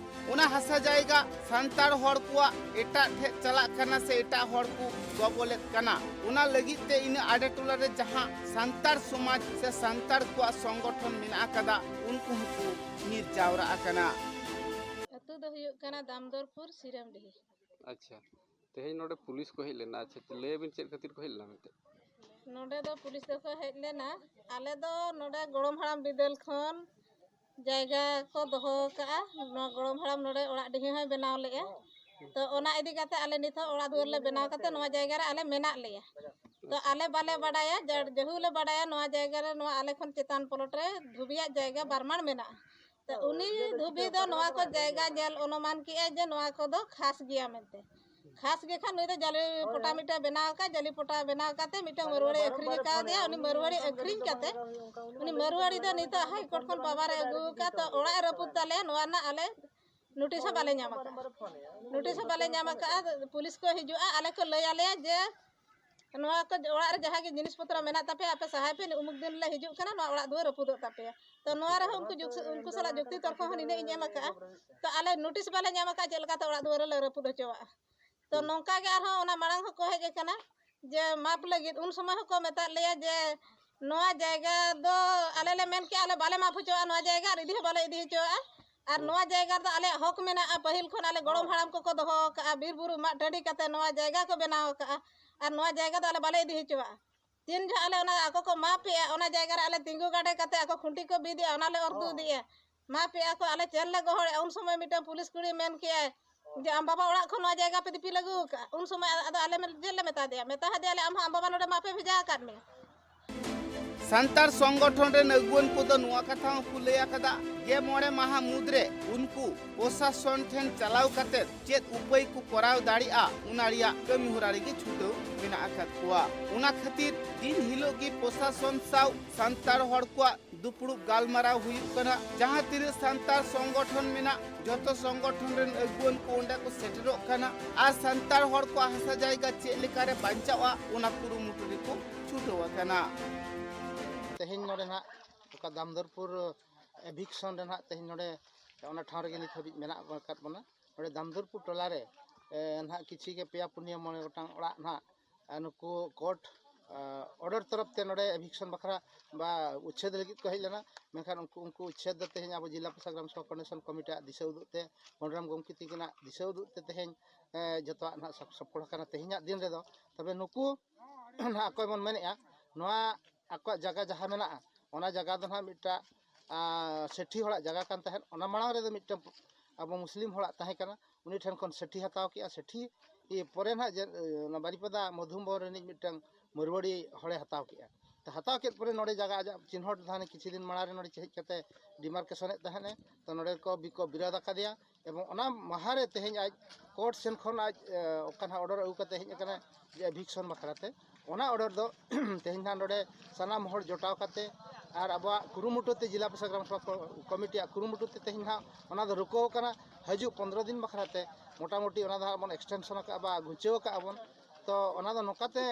ᱚᱱᱟ ᱦᱟᱥᱟ ᱡᱟᱭᱜᱟ ᱥᱟᱱᱛᱟᱲ ᱦᱚᱲ ᱠᱚᱣᱟᱜ ᱮᱴᱟᱜ ᱴᱷᱮᱡ ᱪᱟᱞᱟᱜ ᱠᱟᱱᱟ ᱥᱮ ᱮᱴᱟᱜ ᱦᱚᱲ ᱠᱚ ᱜᱚᱵᱚᱞᱮᱫ ᱠᱟᱱᱟ, ᱚᱱᱟ ᱞᱟᱹᱜᱤᱫ ᱛᱮ ᱤᱱᱟᱹ ᱟᱰᱮ ᱴᱚᱞᱟ ᱨᱮ ᱡᱟᱦᱟᱸ ᱥᱟᱱᱛᱟᱲ ᱥᱚᱢᱟᱡᱽ ᱥᱮ ᱥᱟᱱᱛᱟᱲ ᱠᱚᱣᱟᱜ ᱥᱚᱝᱜᱚᱴᱷᱚᱱ ᱢᱮᱱᱟᱜ ᱟᱠᱟᱫᱟ, ᱩᱱᱠᱩ ᱦᱚᱸᱠᱚ ᱧᱤᱨ ᱡᱟᱣᱨᱟ ᱟᱠᱟᱱᱟ᱾ ᱟᱹᱛᱩ ᱫᱚ ᱦᱩᱭᱩᱜ ᱠᱟᱱᱟ ᱫᱟᱢᱫᱚᱨᱯᱩᱨ ᱥᱤᱨᱟᱹᱢᱰᱤᱦᱤ᱾ ᱟᱪᱪᱷᱟ, ᱛᱮᱦᱮᱧ ᱱᱚᱰᱮ ᱯᱩᱞᱤᱥ ᱠᱚ ᱦᱮᱡ ᱞᱮᱱᱟ᱾ ᱟᱪᱪᱷᱟ, ᱞᱟᱹᱭ ᱟᱵᱤᱱ ᱪᱮᱫ ᱠᱷᱟᱹᱛᱤᱨ ᱠᱚ ᱦᱮᱡ ᱞᱮᱱᱟ ᱢᱮᱱᱛᱮ? ᱱᱚᱰᱮ ᱫᱚ ᱯᱩᱞᱤᱥ ᱫᱚᱠᱚ ᱦᱮᱡ ᱞᱮᱱᱟ᱾ ᱟᱞᱮ ᱫᱚ ᱱᱚᱰᱮ ᱜᱚᱲᱚᱢ ᱦᱟᱲᱟᱢ ᱵᱤᱫᱟᱹᱞ ᱠᱷᱚᱱ ᱡᱟᱭᱜᱟ ᱠᱚ ᱫᱚᱦᱚ ᱟᱠᱟᱫᱼᱟ᱾ ᱱᱚᱣᱟ ᱜᱚᱲᱚᱢ ᱦᱟᱲᱟᱢ ᱱᱚᱰᱮ ᱚᱲᱟᱜ ᱰᱤᱦᱟᱹ ᱦᱚᱸᱭ ᱵᱮᱱᱟᱣ ᱞᱮᱫᱼᱟ᱾ ᱛᱚ ᱚᱱᱟ ᱤᱫᱤ ᱠᱟᱛᱮ ᱟᱞᱮ ᱱᱤᱛ ᱦᱚᱸ ᱚᱲᱟᱜ ᱫᱩᱣᱟᱹᱨ ᱞᱮ ᱵᱮᱱᱟᱣ ᱠᱟᱛᱮ ᱱᱚᱣᱟ ᱡᱟᱭᱜᱟ ᱨᱮ ᱟᱞᱮ ᱢᱮᱱᱟᱜ ᱞᱮᱭᱟ᱾ ᱛᱚ ᱟᱞᱮ ᱵᱟᱞᱮ ᱵᱟᱰᱟᱭᱟ, ᱡᱟ-, ᱡᱟᱹᱦᱩ ᱞᱮ ᱵᱟᱰᱟᱭᱟ ᱱᱚᱣᱟ ᱡᱟᱭᱜᱟ ᱨᱮ, ᱱᱚᱣᱟ ᱟᱞᱮ ᱠᱷᱚᱱ ᱪᱮᱛᱟᱱ ᱯᱞᱚᱴ ᱨᱮ ᱫᱷᱩᱵᱤᱭᱟᱜ ᱡᱟᱭᱜᱟ ᱵᱟᱨᱢᱟᱬ ᱢᱮᱱᱟᱜᱼᱟ᱾ ᱛᱚ ᱩᱱᱤ ᱫᱷᱩᱵᱤ ᱫᱚ ᱱᱚᱣᱟ ᱠᱚ ᱡᱟᱭᱜᱟ ᱧᱮᱞ ᱚᱱᱩᱢᱟᱱ ᱠᱮᱜᱼᱟᱭ ᱡᱮ ᱱᱚᱣᱟ ᱠᱚᱫᱚ ᱠᱷᱟᱥ ᱜᱮᱭᱟ ᱢᱮᱱᱛᱮ᱾ ᱠᱷᱟᱥ ᱜᱮ ᱠᱷᱟᱱ ᱱᱩᱭ ᱫᱚ ᱡᱟᱹᱞᱤ ᱯᱚᱴᱟ ᱢᱤᱫᱴᱟᱝ ᱵᱮᱱᱟᱣ ᱟᱠᱟᱫ, ᱡᱟᱹᱞᱤ ᱯᱚᱴᱟ ᱵᱮᱱᱟᱣ ᱠᱟᱛᱮ ᱢᱤᱫᱴᱟᱝ ᱢᱟᱹᱨᱣᱟᱹᱲᱤ ᱟᱹᱠᱷᱨᱤᱧ ᱟᱠᱟᱣᱫᱮᱭᱟ᱾ ᱩᱱᱤ ᱢᱟᱹᱨᱣᱟᱹᱲᱤ ᱟᱹᱠᱷᱨᱤᱧ ᱠᱟᱛᱮ ᱩᱱᱤ ᱢᱟᱹᱨᱣᱟᱹᱲᱤ ᱫᱚ ᱱᱤᱛᱚᱜ ᱦᱟᱭ ᱠᱳᱨᱴ ᱠᱷᱚᱱ ᱯᱟᱣᱟᱨ ᱮ ᱟᱹᱜᱩ ᱟᱠᱟᱫ᱾ ᱛᱚ ᱚᱲᱟᱜ ᱮ ᱨᱟᱹᱯᱩᱫ ᱛᱟᱞᱮᱭᱟ, ᱱᱚᱣᱟ ᱨᱮᱱᱟᱜ ᱟᱞᱮ ᱱᱳᱴᱤᱥ ᱦᱚᱸ ᱵᱟᱞᱮ ᱧᱟᱢ ᱟᱠᱟᱫᱼᱟ᱾ ᱱᱳᱴᱤᱥ ᱦᱚᱸ ᱵᱟᱞᱮ ᱧᱟᱢ ᱟᱠᱟᱫᱼᱟ᱾ ᱯᱩᱞᱤᱥ ᱠᱚ ᱦᱤᱡᱩᱜᱼᱟ, ᱟᱞᱮ ᱠᱚ ᱞᱟᱹᱭ ᱟᱞᱮᱭᱟ ᱡᱮ ᱱᱚᱣᱟ ᱠᱚ ᱚᱲᱟᱜ ᱨᱮ ᱡᱟᱦᱟᱸ ᱜᱮ ᱡᱤᱱᱤᱥ ᱯᱚᱛᱨᱚ ᱢᱮᱱᱟᱜ ᱛᱟᱯᱮᱭᱟ, ᱟᱯᱮ ᱥᱟᱦᱟᱭ ᱯᱮ, ᱩᱢᱩᱠ ᱫᱤᱱ ᱞᱮ ᱦᱤᱡᱩᱜ ᱠᱟᱱᱟ, ᱱᱚᱣᱟ ᱚᱲᱟᱜ ᱫᱩᱣᱟᱹᱨ ᱨᱟᱹᱯᱩᱫᱚᱜ ᱛᱟᱯᱮᱭᱟ᱾ ᱛᱚ ᱱᱚᱣᱟ ᱨᱮᱦᱚᱸ ᱩᱱᱠᱩ ᱡᱩᱠ-, ᱩᱱᱠᱩ ᱥᱟᱞᱟᱜ ᱡᱩᱠᱛᱤ ᱛᱚᱨᱠᱚ ᱦᱚᱸ ᱱᱤᱱᱟᱹᱜ ᱤᱧ ᱮᱢ ᱟᱠᱟᱫᱼᱟ᱾ ᱛᱚ ᱟᱞᱮ ᱱᱳᱴᱤᱥ ᱵᱟᱞᱮ ᱧᱟᱢ ᱟᱠᱟᱫᱼᱟ ᱪᱮᱫ ᱞᱮᱠᱟᱛᱮ ᱚᱲᱟᱜ ᱫᱩᱣᱟᱹᱨ ᱞᱮ ᱨᱟᱹᱯᱩᱫ ᱦᱚᱪᱚᱣᱟᱜᱼᱟ᱾ ᱛᱚ ᱱᱚᱝᱠᱟ ᱜᱮ ᱟᱨᱦᱚᱸ ᱚᱱᱟ ᱢᱟᱲᱟᱝ ᱦᱚᱸᱠᱚ ᱦᱮᱡ ᱟᱠᱟᱱᱟ ᱡᱮ ᱢᱟᱯ ᱞᱟᱹᱜᱤᱫ, ᱩᱱ ᱥᱚᱢᱚᱭ ᱦᱚᱸᱠᱚ ᱢᱮᱛᱟᱫ ᱞᱮᱭᱟ ᱡᱮ ᱱᱚᱣᱟ ᱡᱟᱭᱜᱟ ᱫᱚ ᱟᱞᱮ ᱞᱮ ᱢᱮᱱ ᱠᱮᱜᱼᱟ, ᱟᱞᱮ ᱵᱟᱞᱮ ᱢᱟᱯ ᱦᱚᱪᱚᱣᱟᱜᱼᱟ, ᱱᱚᱣᱟ ᱡᱟᱭᱜᱟ ᱟᱨ ᱤᱫᱤ ᱦᱚᱸ ᱵᱟᱞᱮ ᱤᱫᱤ ᱦᱚᱪᱚᱣᱟᱜᱼᱟ᱾ ᱟᱨ ᱱᱚᱣᱟ ᱡᱟᱭᱜᱟ ᱨᱮᱫᱚ ᱟᱞᱮᱭᱟᱜ ᱦᱚᱠ ᱢᱮᱱᱟᱜᱼᱟ, ᱯᱟᱹᱦᱤᱞ ᱠᱷᱚᱱ ᱟᱞᱮ ᱜᱚᱲᱚᱢ ᱦᱟᱲᱟᱢ ᱠᱚᱠᱚ ᱫᱚᱦᱚ ᱟᱠᱟᱫᱼᱟ, ᱵᱤᱨ ᱵᱩᱨᱩ ᱢᱟᱜ ᱴᱟᱺᱰᱤ ᱠᱟᱛᱮ ᱱᱚᱣᱟ ᱡᱟᱭᱜᱟ ᱠᱚ ᱵᱮᱱᱟᱣ ᱟᱠᱟᱫᱼᱟ᱾ ᱟᱨ ᱱᱚᱣᱟ ᱡᱟᱭᱜᱟ ᱫᱚ ᱟᱞᱮ ᱵᱟᱞᱮ ᱤᱫᱤ ᱦᱚᱪᱚᱣᱟᱜᱼᱟ᱾ ᱛᱤᱱ ᱡᱚᱦᱚᱜ ᱟᱞᱮ ᱚᱱᱟ ᱟᱠᱚ ᱠᱚ ᱢᱟᱯ ᱮᱜᱼᱟ, ᱚᱱᱟ ᱡᱟᱭᱜᱟ ᱨᱮ ᱟᱞᱮ ᱛᱤᱸᱜᱩ ᱜᱟᱰᱮ ᱠᱟᱛᱮ ᱟᱠᱚ ᱠᱷᱩᱱᱴᱤ ᱠᱚ ᱵᱤᱫ ᱮᱜᱼᱟ, ᱚᱱᱟ ᱞᱮ ᱚᱨ ᱛᱩᱫ ᱮᱜᱼᱟ᱾ ᱢᱟᱯ ᱮᱜᱼᱟ ᱠᱚ, ᱟᱞᱮ ᱪᱮᱫ ᱞᱮ ᱜᱚᱦᱚᱲᱮᱜᱼᱟ? ᱩᱱ ᱥᱚᱢᱚᱭ ᱢᱤᱫᱴᱟᱝ ᱯᱩᱞᱤᱥ ᱠᱩᱲᱤ ᱢᱮᱱ ᱠᱮᱜᱼᱟᱭ ᱡᱮ, "ᱟᱢ ᱵᱟᱵᱟ ᱚᱲᱟᱜ ᱠᱷᱚᱱ ᱱᱚᱣᱟ ᱡᱟᱭᱜᱟ ᱯᱮ ᱫᱤᱯᱤᱞ ᱟᱹᱜᱩ ᱟᱠᱟᱫᱼᱟ?" ᱩᱱ ᱥᱚᱢᱚᱭ ᱟᱫᱚ ᱟᱞᱮ ᱪᱮᱫ ᱞᱮ ᱢᱮᱛᱟ ᱫᱮᱭᱟ? ᱢᱮᱛᱟ ᱦᱟᱫᱮᱭᱟᱞᱮ, "ᱟᱢ ᱦᱚᱸ ᱟᱢ ᱵᱟᱵᱟ ᱱᱚᱰᱮ ᱢᱟᱯ ᱮ ᱵᱷᱮᱡᱟ ᱟᱠᱟᱫ ᱢᱮᱭᱟ᱾" ᱥᱟᱱᱛᱟᱲ ᱥᱚᱝᱜᱚᱴᱷᱚᱱ ᱨᱮᱱ ᱟᱹᱜᱩᱣᱟᱹᱱ ᱠᱚᱫᱚ ᱱᱚᱣᱟ ᱠᱟᱛᱷᱟ ᱦᱚᱸᱠᱚ ᱞᱟᱹᱭ ᱟᱠᱟᱫᱟ ᱡᱮ ᱢᱚᱬᱮ ᱢᱟᱦᱟ ᱢᱩᱫᱽᱨᱮ ᱩᱱᱠᱩ ᱯᱨᱚᱥᱟᱥᱚᱱ ᱴᱷᱮᱱ ᱪᱟᱞᱟᱣ ᱠᱟᱛᱮ ᱪᱮᱫ ᱩᱯᱟᱹᱭ ᱠᱚ ᱠᱚᱨᱟᱣ ᱫᱟᱲᱮᱭᱟᱜᱼᱟ, ᱚᱱᱟ ᱨᱮᱭᱟᱜ ᱠᱟᱹᱢᱤ ᱦᱚᱨᱟ ᱨᱮᱜᱮ ᱪᱷᱩᱴᱟᱹᱣ ᱢᱮᱱᱟᱜ ᱟᱠᱟᱫ ᱠᱚᱣᱟ᱾ ᱚᱱᱟ ᱠᱷᱟᱹᱛᱤᱨ ᱫᱤᱱ ᱦᱤᱞᱳᱜ ᱜᱮ ᱯᱨᱚᱥᱟᱥᱚᱱ ᱥᱟᱶ ᱥᱟᱱᱛᱟᱲ ᱦᱚᱲ ᱠᱚᱣᱟᱜ ᱫᱩᱯᱲᱩᱵ ᱜᱟᱞᱢᱟᱨᱟᱣ ᱦᱩᱭᱩᱜ ᱠᱟᱱᱟ᱾ ᱡᱟᱦᱟᱸ ᱛᱤᱱᱟᱹᱜ ᱥᱟᱱᱛᱟᱲ ᱥᱚᱝᱜᱚᱴᱷᱚᱱ ᱢᱮᱱᱟᱜ, ᱡᱚᱛᱚ ᱥᱚᱝᱜᱚᱴᱷᱚᱱ ᱨᱮᱱ ᱟᱹᱜᱩᱣᱟᱹᱱ ᱠᱚ ᱚᱸᱰᱮ ᱠᱚ ᱥᱮᱴᱮᱨᱚᱜ ᱠᱟᱱᱟ ᱟᱨ ᱥᱟᱱᱛᱟᱲ ᱦᱚᱲ ᱠᱚᱣᱟᱜ ᱦᱟᱥᱟ ᱡᱟᱭᱜᱟ ᱪᱮᱫ ᱞᱮᱠᱟᱨᱮ ᱵᱟᱧᱪᱟᱣᱜᱼᱟ, ᱚᱱᱟ ᱠᱩᱨᱩᱢᱩᱴᱩ ᱨᱮᱠᱚ ᱪᱷᱩᱴᱟᱹᱣ ᱟᱠᱟᱱᱟ᱾ ᱛᱮᱦᱮᱧ ᱱᱚᱰᱮ ᱱᱟᱦᱟᱜ ᱚᱠᱟ ᱫᱟᱢᱫᱚᱨᱯᱩᱨ ᱮᱵᱷᱤᱠᱥᱚᱱ ᱨᱮ ᱱᱟᱦᱟᱜ ᱛᱮᱦᱮᱧ ᱱᱚᱰᱮ ᱚᱱᱟ ᱴᱷᱟᱶ ᱨᱮᱜᱮ ᱱᱤᱛ ᱦᱟᱹᱵᱤᱡ ᱢᱮᱱᱟᱜ ᱟᱠᱟᱫ ᱵᱚᱱᱟ᱾ ᱱᱚᱰᱮ ᱫᱟᱢᱫᱚᱨᱯᱩᱨ ᱴᱚᱞᱟ ᱨᱮ, ᱮ, ᱱᱟᱦᱟᱜ ᱠᱤᱪᱷᱤ ᱜᱮ ᱯᱮᱭᱟ ᱯᱩᱱᱭᱟᱹ ᱢᱚᱬᱮ ᱜᱚᱴᱟᱝ ᱚᱲᱟᱜ ᱱᱟᱦᱟᱜ, ᱮ, ᱱᱩᱠᱩ ᱠᱳᱨᱴ, ᱮ, ᱚᱰᱟᱨ ᱛᱚᱨᱚᱯ ᱛᱮ ᱱᱚᱰᱮ ᱮᱵᱷᱤᱠᱥᱚᱱ ᱵᱟᱠᱷᱨᱟ ᱵᱟ ᱩᱪᱪᱷᱮᱫ ᱞᱟᱹᱜᱤᱫ ᱠᱚ ᱦᱮᱡ ᱞᱮᱱᱟ᱾ ᱢᱮᱱᱠᱷᱟᱱ ᱩᱱᱠᱩ, ᱩᱱᱠᱩ ᱩᱪᱪᱷᱮᱫ ᱫᱚ ᱛᱮᱦᱮᱧ ᱟᱵᱚ ᱡᱤᱞᱟ ᱯᱨᱚᱥᱟᱥᱚᱱ ᱜᱨᱟᱢ ᱥᱚᱵᱷᱟ ᱠᱚᱨᱰᱤᱱᱮᱥᱚᱱ ᱠᱚᱢᱤᱴᱤᱭᱟᱜ ᱫᱤᱥᱟᱹ ᱩᱫᱩᱜ ᱛᱮ, ᱢᱚᱱᱨᱟᱢ ᱜᱚᱢᱠᱮ ᱛᱤᱠᱤᱱᱟᱜ ᱫᱤᱥᱟᱹ ᱩᱫᱩᱜ ᱛᱮ ᱛᱮᱦᱮᱧ, ᱮ, ᱡᱚᱛᱚᱣᱟᱜ ᱱᱟᱦᱟᱜ ᱥᱟᱯ-, ᱥᱟᱯᱲᱟᱣ ᱟᱠᱟᱱᱟ ᱛᱮᱦᱮᱧᱟᱜ ᱫᱤᱱ ᱨᱮᱫᱚ᱾ ᱛᱚᱵᱮ ᱱᱩᱠᱩ ᱱᱟᱦᱟᱜ ᱚᱠᱚᱭ ᱵᱚᱱ ᱢᱮᱱᱮᱫᱼᱟ, ᱱᱚᱣᱟ ᱟᱠᱚᱣᱟᱜ ᱡᱟᱭᱜᱟ ᱡᱟᱦᱟᱸ ᱢᱮᱱᱟᱜᱼᱟ, ᱚᱱᱟ ᱡᱟᱭᱜᱟ ᱫᱚ ᱱᱟᱦᱟᱜ ᱢᱤᱫᱴᱟᱝ, ᱟ, ᱥᱮᱴᱷᱤ ᱦᱚᱲᱟᱜ ᱡᱟᱭᱜᱟ ᱠᱟᱱ ᱛᱟᱦᱮᱸᱫ᱾ ᱚᱱᱟ ᱢᱟᱲᱟᱝ ᱨᱮᱫᱚ ᱢᱤᱫᱴᱟᱝ ᱟᱵᱚ ᱢᱩᱥᱞᱤᱢ ᱦᱚᱲᱟᱜ ᱛᱟᱦᱮᱸ ᱠᱟᱱᱟ, ᱩᱱᱤ ᱴᱷᱮᱱ ᱠᱷᱚᱱ ᱥᱮᱴᱷᱤ ᱦᱟᱛᱟᱣ ᱠᱮᱜᱼᱟ᱾ ᱥᱮᱴᱷᱤ, ᱤᱭᱟᱹ, ᱯᱚᱨᱮ ᱱᱟᱦᱟᱜ ᱡᱮ, ᱮ, ᱚᱱᱟ ᱵᱟᱨᱤᱯᱟᱫᱟ ᱢᱚᱫᱷᱩᱵᱚᱱ ᱨᱤᱱᱤᱡ ᱢᱤᱫᱴᱟᱝ ᱢᱟᱨᱣᱟᱲᱤ ᱦᱚᱲᱮ ᱦᱟᱛᱟᱣ ᱠᱮᱜᱼᱟ᱾ ᱛᱚ, ᱦᱟᱛᱟᱣ ᱠᱮᱫ ᱯᱚᱨᱮ ᱱᱚᱰᱮ ᱡᱟᱭᱜᱟ ᱟᱡᱟᱜ ᱪᱤᱱᱦᱟᱹ ᱫᱷᱟᱱᱮ ᱠᱤᱪᱷᱩ ᱫᱤᱱ ᱢᱟᱲᱟᱝ ᱨᱮ ᱱᱚᱰᱮ ᱦᱮᱡ ᱠᱟᱛᱮ ᱰᱤᱢᱟᱨᱠᱮᱥᱚᱱᱮᱫ ᱛᱟᱦᱮᱸᱫ ᱮ᱾ ᱛᱚ, ᱱᱚᱰᱮ ᱠᱚ ᱵᱤ-, ᱠᱚ ᱵᱤᱨᱳᱫ ᱟᱠᱟᱫᱮᱭᱟ᱾ ᱮᱵᱚᱝ ᱚᱱᱟ ᱢᱟᱦᱟ ᱨᱮ ᱛᱮᱦᱮᱧ ᱟᱡ ᱠᱳᱨᱴ ᱥᱮᱱ ᱠᱷᱚᱱ ᱟᱡ, ᱮ, ᱚᱠᱟ ᱱᱟᱦᱟᱜ ᱚᱰᱟᱨ ᱟᱹᱜᱩ ᱠᱟᱛᱮ ᱦᱮᱡ ᱟᱠᱟᱱᱟ ᱡᱮ ᱮᱵᱷᱤᱠᱥᱚᱱ ᱵᱟᱠᱷᱨᱟ ᱛᱮ, ᱚᱱᱟ ᱚᱰᱟᱨ ᱫᱚ ᱛᱮᱦᱮᱧ ᱱᱟᱦᱟᱜ ᱱᱚᱰᱮ ᱥᱟᱱᱟᱢ ᱦᱚᱲ ᱡᱚᱴᱟᱣ ᱠᱟᱛᱮ ᱟᱨ ᱟᱵᱚᱣᱟᱜ ᱠᱩᱨᱩᱢᱩᱴᱩ ᱛᱮ ᱡᱤᱞᱟ ᱯᱨᱚᱥᱟᱥᱚᱱ ᱜᱨᱟᱢ ᱥᱚᱵᱷᱟ ᱠᱚ-, ᱠᱚᱢᱤᱴᱤᱭᱟᱜ ᱠᱩᱨᱩᱢᱩᱴᱩ ᱛᱮ ᱛᱮᱦᱮᱧ ᱱᱟᱦᱟᱜ ᱚᱱᱟ ᱫᱚ ᱨᱩᱠᱟᱹᱣ ᱟᱠᱟᱱᱟ᱾ ᱦᱤᱡᱩᱜ ᱯᱚᱱᱫᱽᱨᱚ ᱫᱤᱱ ᱵᱟᱠᱷᱨᱟ ᱛᱮ ᱢᱚᱴᱟᱢᱩᱴᱤ ᱚᱱᱟ ᱫᱚ ᱦᱟᱸᱜ ᱵᱚᱱ ᱮᱠᱥᱴᱮᱱᱥᱚᱱ ᱟᱠᱟᱫᱼᱟ ᱵᱟ ᱜᱷᱩᱸᱪᱟᱹᱣ ᱟᱠᱟᱫᱼᱟ ᱵᱚᱱ᱾ ᱛᱚ, ᱚᱱᱟ ᱫᱚ ᱱᱚᱝᱠᱟ ᱛᱮ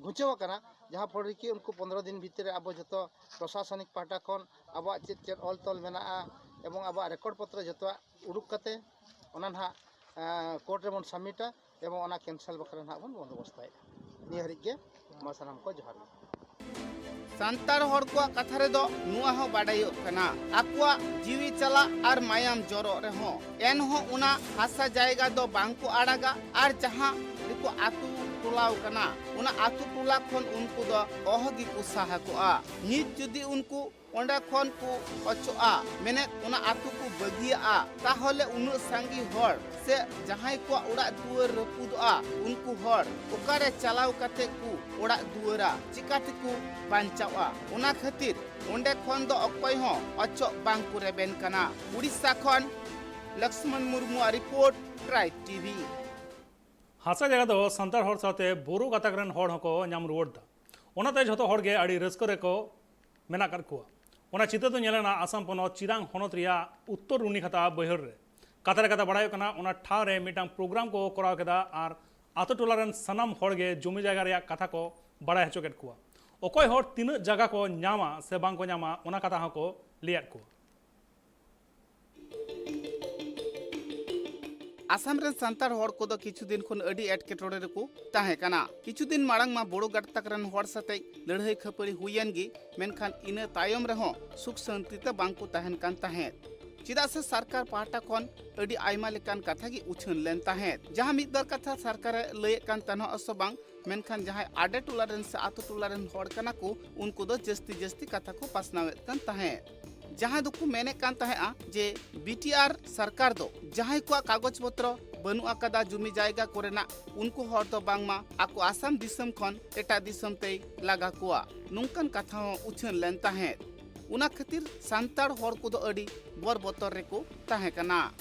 ᱜᱷᱩᱸᱪᱟᱹᱣ ᱟᱠᱟᱱᱟ, ᱡᱟᱦᱟᱸ ᱯᱷᱚᱞ ᱨᱮᱠᱤ ᱩᱱᱠᱩ ᱯᱚᱱᱫᱽᱨᱚ ᱫᱤᱱ ᱵᱷᱤᱛᱤᱨ ᱨᱮ ᱟᱵᱚ ᱡᱚᱛᱚ ᱯᱨᱚᱥᱟᱥᱚᱱᱤᱠ ᱯᱟᱦᱴᱟ ᱠᱷᱚᱱ ᱟᱵᱚᱣᱟᱜ ᱪᱮᱫ ᱪᱮᱫ ᱚᱞ ᱛᱚᱞ ᱢᱮᱱᱟᱜᱼᱟ ᱮᱵᱚᱝ ᱟᱵᱚᱣᱟᱜ ᱨᱮᱠᱚᱨᱰ ᱯᱚᱛᱨᱚ ᱡᱚᱛᱚᱣᱟᱜ ᱩᱰᱩᱠ ᱠᱟᱛᱮ ᱚᱱᱟ ᱱᱟᱦᱟᱜ, ᱮᱸ, ᱠᱳᱨᱴ ᱨᱮᱵᱚᱱ ᱥᱟᱵᱢᱤᱴᱟ ᱮᱵᱚᱝ ᱚᱱᱟ ᱠᱮᱱᱥᱮᱞ ᱵᱟᱠᱷᱨᱟ ᱱᱟᱦᱟᱜ ᱵᱚᱱ ᱵᱚᱱᱫᱳᱵᱚᱥᱛᱟᱭᱮᱫᱼᱟ᱾ ᱱᱤᱭᱟᱹ ᱦᱟᱹᱨᱤᱡ ᱜᱮ, ᱢᱟ ᱥᱟᱱᱟᱢ ᱠᱚ ᱡᱚᱦᱟᱨ ᱜᱮ᱾ ᱥᱟᱱᱛᱟᱲ ᱦᱚᱲ ᱠᱚᱣᱟᱜ ᱠᱟᱛᱷᱟ ᱨᱮᱫᱚ ᱱᱚᱣᱟ ᱦᱚᱸ ᱵᱟᱰᱟᱭᱚᱜ ᱠᱟᱱᱟ, ᱟᱠᱚᱣᱟᱜ ᱡᱤᱣᱤ ᱪᱟᱞᱟᱜ ᱟᱨ ᱢᱟᱭᱟᱢ ᱡᱚᱨᱚᱜ ᱨᱮᱦᱚᱸ ᱮᱱᱦᱚᱸ ᱚᱱᱟ ᱦᱟᱥᱟ ᱡᱟᱭᱜᱟ ᱫᱚ ᱵᱟᱝ ᱠᱚ ᱟᱲᱟᱜᱟ ᱟᱨ ᱡᱟᱦᱟᱸ ᱨᱮᱠᱚ ᱟᱹᱛᱩ ᱴᱚᱞᱟᱣ ᱠᱟᱱᱟ, ᱚᱱᱟ ᱟᱛᱳ ᱴᱚᱞᱟ ᱠᱷᱚᱱ ᱩᱱᱠᱩ ᱫᱚ ᱚᱦᱚ ᱜᱮᱠᱚ ᱥᱟᱦᱟ ᱠᱚᱜᱼᱟ᱾ ᱱᱤᱛ ᱡᱩᱫᱤ ᱩᱱᱠᱩ ᱚᱸᱰᱮ ᱠᱷᱚᱱ ᱠᱚ ᱚᱪᱚᱜᱼᱟ, ᱢᱮᱱᱮᱫ ᱚᱱᱟ ᱟᱛᱳ ᱠᱚ ᱵᱟᱹᱜᱤᱭᱟᱜᱼᱟ, ᱛᱟᱦᱚᱞᱮ ᱩᱱᱟᱹᱜ ᱥᱟᱸᱜᱮ ᱦᱚᱲ ᱥᱮ ᱡᱟᱦᱟᱸᱭ ᱠᱚᱣᱟᱜ ᱚᱲᱟᱜ ᱫᱩᱣᱟᱹᱨ ᱨᱟᱹᱯᱩᱫᱚᱜᱼᱟ, ᱩᱱᱠᱩ ᱦᱚᱲ ᱚᱠᱟᱨᱮ ᱪᱟᱞᱟᱣ ᱠᱟᱛᱮ ᱠᱚ ᱚᱲᱟᱜ ᱫᱩᱣᱟᱹᱨᱟ, ᱪᱤᱠᱟ ᱛᱮᱠᱚ ᱵᱟᱧᱪᱟᱣᱼᱟ? ᱚᱱᱟ ᱠᱷᱟᱹᱛᱤᱨ ᱚᱸᱰᱮ ᱠᱷᱚᱱ ᱫᱚ ᱚᱠᱚᱭ ᱦᱚᱸ ᱚᱪᱚᱜ ᱵᱟᱝ ᱠᱚ ᱨᱮᱵᱮᱱ ᱠᱟᱱᱟ᱾ ᱩᱲᱤᱥᱥᱟ ᱠᱷᱚᱱ ᱞᱚᱠᱥᱢᱚᱱ ᱢᱩᱨᱢᱩᱣᱟᱜ ᱨᱤᱯᱳᱨᱴ, ᱴᱨᱟᱭᱤᱵᱽ ᱴᱤᱵᱷᱤ᱾ ᱦᱟᱥᱟ ᱡᱟᱭᱜᱟ ᱫᱚ ᱥᱟᱱᱛᱟᱲ ᱦᱚᱲ ᱥᱟᱶᱛᱮ ᱵᱳᱨᱳ ᱜᱟᱛᱟᱠ ᱨᱮᱱ ᱦᱚᱲ ᱦᱚᱸᱠᱚ ᱧᱟᱢ ᱨᱩᱣᱟᱹᱲ ᱮᱫᱟ᱾ ᱚᱱᱟᱛᱮ ᱡᱷᱚᱛᱚ ᱦᱚᱲ ᱜᱮ ᱟᱹᱰᱤ ᱨᱟᱹᱥᱠᱟᱹ ᱨᱮᱠᱚ ᱢᱮᱱᱟᱜ ᱟᱠᱟᱫ ᱠᱚᱣᱟ᱾ ᱚᱱᱟ ᱪᱤᱛᱟᱹᱨ ᱫᱚ ᱧᱮᱞ ᱮᱱᱟ ᱟᱥᱟᱢ ᱯᱚᱱᱚᱛ ᱪᱤᱨᱟᱝ ᱦᱚᱱᱚᱛ ᱨᱮᱭᱟᱜ ᱩᱛᱛᱚᱨ ᱨᱩᱱᱤᱠᱷᱟᱛᱟ ᱵᱟᱹᱭᱦᱟᱹᱲ ᱨᱮ᱾ ᱠᱟᱛᱷᱟ ᱞᱮᱠᱟᱛᱮ ᱵᱟᱲᱟᱭᱚᱜ ᱠᱟᱱᱟ, ᱚᱱᱟ ᱴᱷᱟᱶ ᱨᱮ ᱢᱤᱫᱴᱟᱝ ᱯᱨᱳᱜᱨᱟᱢ ᱠᱚ ᱠᱚᱨᱟᱣ ᱠᱮᱫᱟ ᱟᱨ ᱟᱛᱳ ᱴᱚᱞᱟ ᱨᱮᱱ ᱥᱟᱱᱟᱢ ᱦᱚᱲ ᱜᱮ ᱡᱚᱢᱤ ᱡᱟᱭᱜᱟ ᱨᱮᱭᱟᱜ ᱠᱟᱛᱷᱟ ᱠᱚ ᱵᱟᱲᱟᱭ ᱦᱚᱪᱚ ᱠᱮᱫ ᱠᱚᱣᱟ᱾ ᱚᱠᱚᱭ ᱦᱚᱲ ᱛᱤᱱᱟᱹᱜ ᱡᱟᱭᱜᱟ ᱠᱚ ᱧᱟᱢᱟ ᱥᱮ ᱵᱟᱝ ᱠᱚ ᱧᱟᱢᱟ, ᱚᱱᱟ ᱠᱟᱛᱷᱟ ᱦᱚᱸᱠᱚ ᱞᱟᱹᱭᱟᱫ ᱠᱚᱣᱟ᱾ ᱟᱥᱟᱢ ᱨᱮᱱ ᱥᱟᱱᱛᱟᱲ ᱦᱚᱲ ᱠᱚᱫᱚ ᱠᱤᱪᱷᱩ ᱫᱤᱱ ᱠᱷᱚᱱ ᱟᱹᱰᱤ ᱮᱴᱠᱮᱴᱚᱬᱮ ᱨᱮᱠᱚ ᱛᱟᱦᱮᱸ ᱠᱟᱱᱟ᱾ ᱠᱤᱪᱷᱩ ᱫᱤᱱ ᱢᱟᱲᱟᱝ ᱢᱟ ᱵᱳᱲᱳ ᱜᱟᱛᱟᱠ ᱨᱮᱱ ᱦᱚᱲ ᱥᱟᱛᱮ ᱞᱟᱹᱲᱦᱟᱹᱭ ᱠᱷᱟᱹᱯᱟᱹᱨᱤ ᱦᱩᱭᱮᱱ ᱜᱮ, ᱢᱮᱱᱠᱷᱟᱱ ᱤᱱᱟᱹ ᱛᱟᱭᱚᱢ ᱨᱮᱦᱚᱸ ᱥᱩᱠ ᱥᱟᱹᱱᱛᱤ ᱛᱮ ᱵᱟᱝ ᱠᱚ ᱛᱟᱦᱮᱱ ᱠᱟᱱ ᱛᱟᱦᱮᱸᱫ᱾ ᱪᱮᱫᱟᱜ ᱥᱮ ᱥᱚᱨᱠᱟᱨ ᱯᱟᱦᱴᱟ ᱠᱷᱚᱱ ᱟᱹᱰᱤ ᱟᱭᱢᱟ ᱞᱮᱠᱟᱱ ᱠᱟᱛᱷᱟ ᱜᱮ ᱩᱪᱷᱟᱹᱱ ᱞᱮᱱ ᱛᱟᱦᱮᱸᱫ᱾ ᱡᱟᱦᱟᱸ ᱢᱤᱫ ᱵᱟᱨ ᱠᱟᱛᱷᱟ ᱥᱚᱨᱠᱟᱨᱮ ᱞᱟᱹᱭᱮᱫ ᱠᱟᱱ ᱛᱟᱦᱮᱱᱚᱜ ᱥᱮ ᱵᱟᱝ, ᱢᱮᱱᱠᱷᱟᱱ ᱡᱟᱦᱟᱸᱭ ᱟᱰᱮ ᱴᱚᱞᱟ ᱨᱮᱱ ᱥᱮ ᱟᱛᱳ ᱴᱚᱞᱟ ᱨᱮᱱ ᱦᱚᱲ ᱠᱟᱱᱟ ᱠᱚ, ᱩᱱᱠᱩ ᱫᱚ ᱡᱟᱹᱥᱛᱤ ᱡᱟᱹᱥᱛᱤ ᱠᱟᱛᱷᱟ ᱠᱚ ᱯᱟᱥᱱᱟᱣᱮᱫ ᱠᱟᱱ ᱛᱟᱦᱮᱸᱫ᱾ ᱡᱟᱦᱟᱸᱭ ᱫᱚᱠᱚ ᱢᱮᱱᱮᱫ ᱠᱟᱱ ᱛᱟᱦᱮᱸᱫᱼᱟ ᱡᱮ ᱵᱤ ᱴᱤ ᱟᱨ ᱥᱚᱨᱠᱟᱨ ᱫᱚ ᱡᱟᱦᱟᱸᱭ ᱠᱚᱣᱟᱜ ᱠᱟᱜᱚᱡᱽ ᱯᱚᱛᱨᱚ ᱵᱟᱹᱱᱩᱜ ᱟᱠᱟᱫᱟ ᱡᱩᱢᱤ ᱡᱟᱭᱜᱟ ᱠᱚᱨᱮᱱᱟᱜ, ᱩᱱᱠᱩ ᱦᱚᱲ ᱫᱚ ᱵᱟᱝᱢᱟ ᱟᱠᱚ ᱟᱥᱟᱢ ᱫᱤᱥᱚᱢ ᱠᱷᱚᱱ ᱮᱴᱟᱜ ᱫᱤᱥᱚᱢ ᱛᱮᱭ ᱞᱟᱜᱟ ᱠᱚᱣᱟ, ᱱᱚᱝᱠᱟᱱ ᱠᱟᱛᱷᱟ ᱦᱚᱸ ᱩᱪᱷᱟᱹᱱ ᱞᱮᱱ ᱛᱟᱦᱮᱸᱫ᱾ ᱚᱱᱟ ᱠᱷᱟᱹᱛᱤᱨ ᱥᱟᱱᱛᱟᱲ ᱦᱚᱲ ᱠᱚᱫᱚ ᱟᱹᱰᱤ ᱵᱚᱨ ᱵᱚᱛᱚᱨ ᱨᱮᱠᱚ ᱛᱟᱦᱮᱸ ᱠᱟᱱᱟ᱾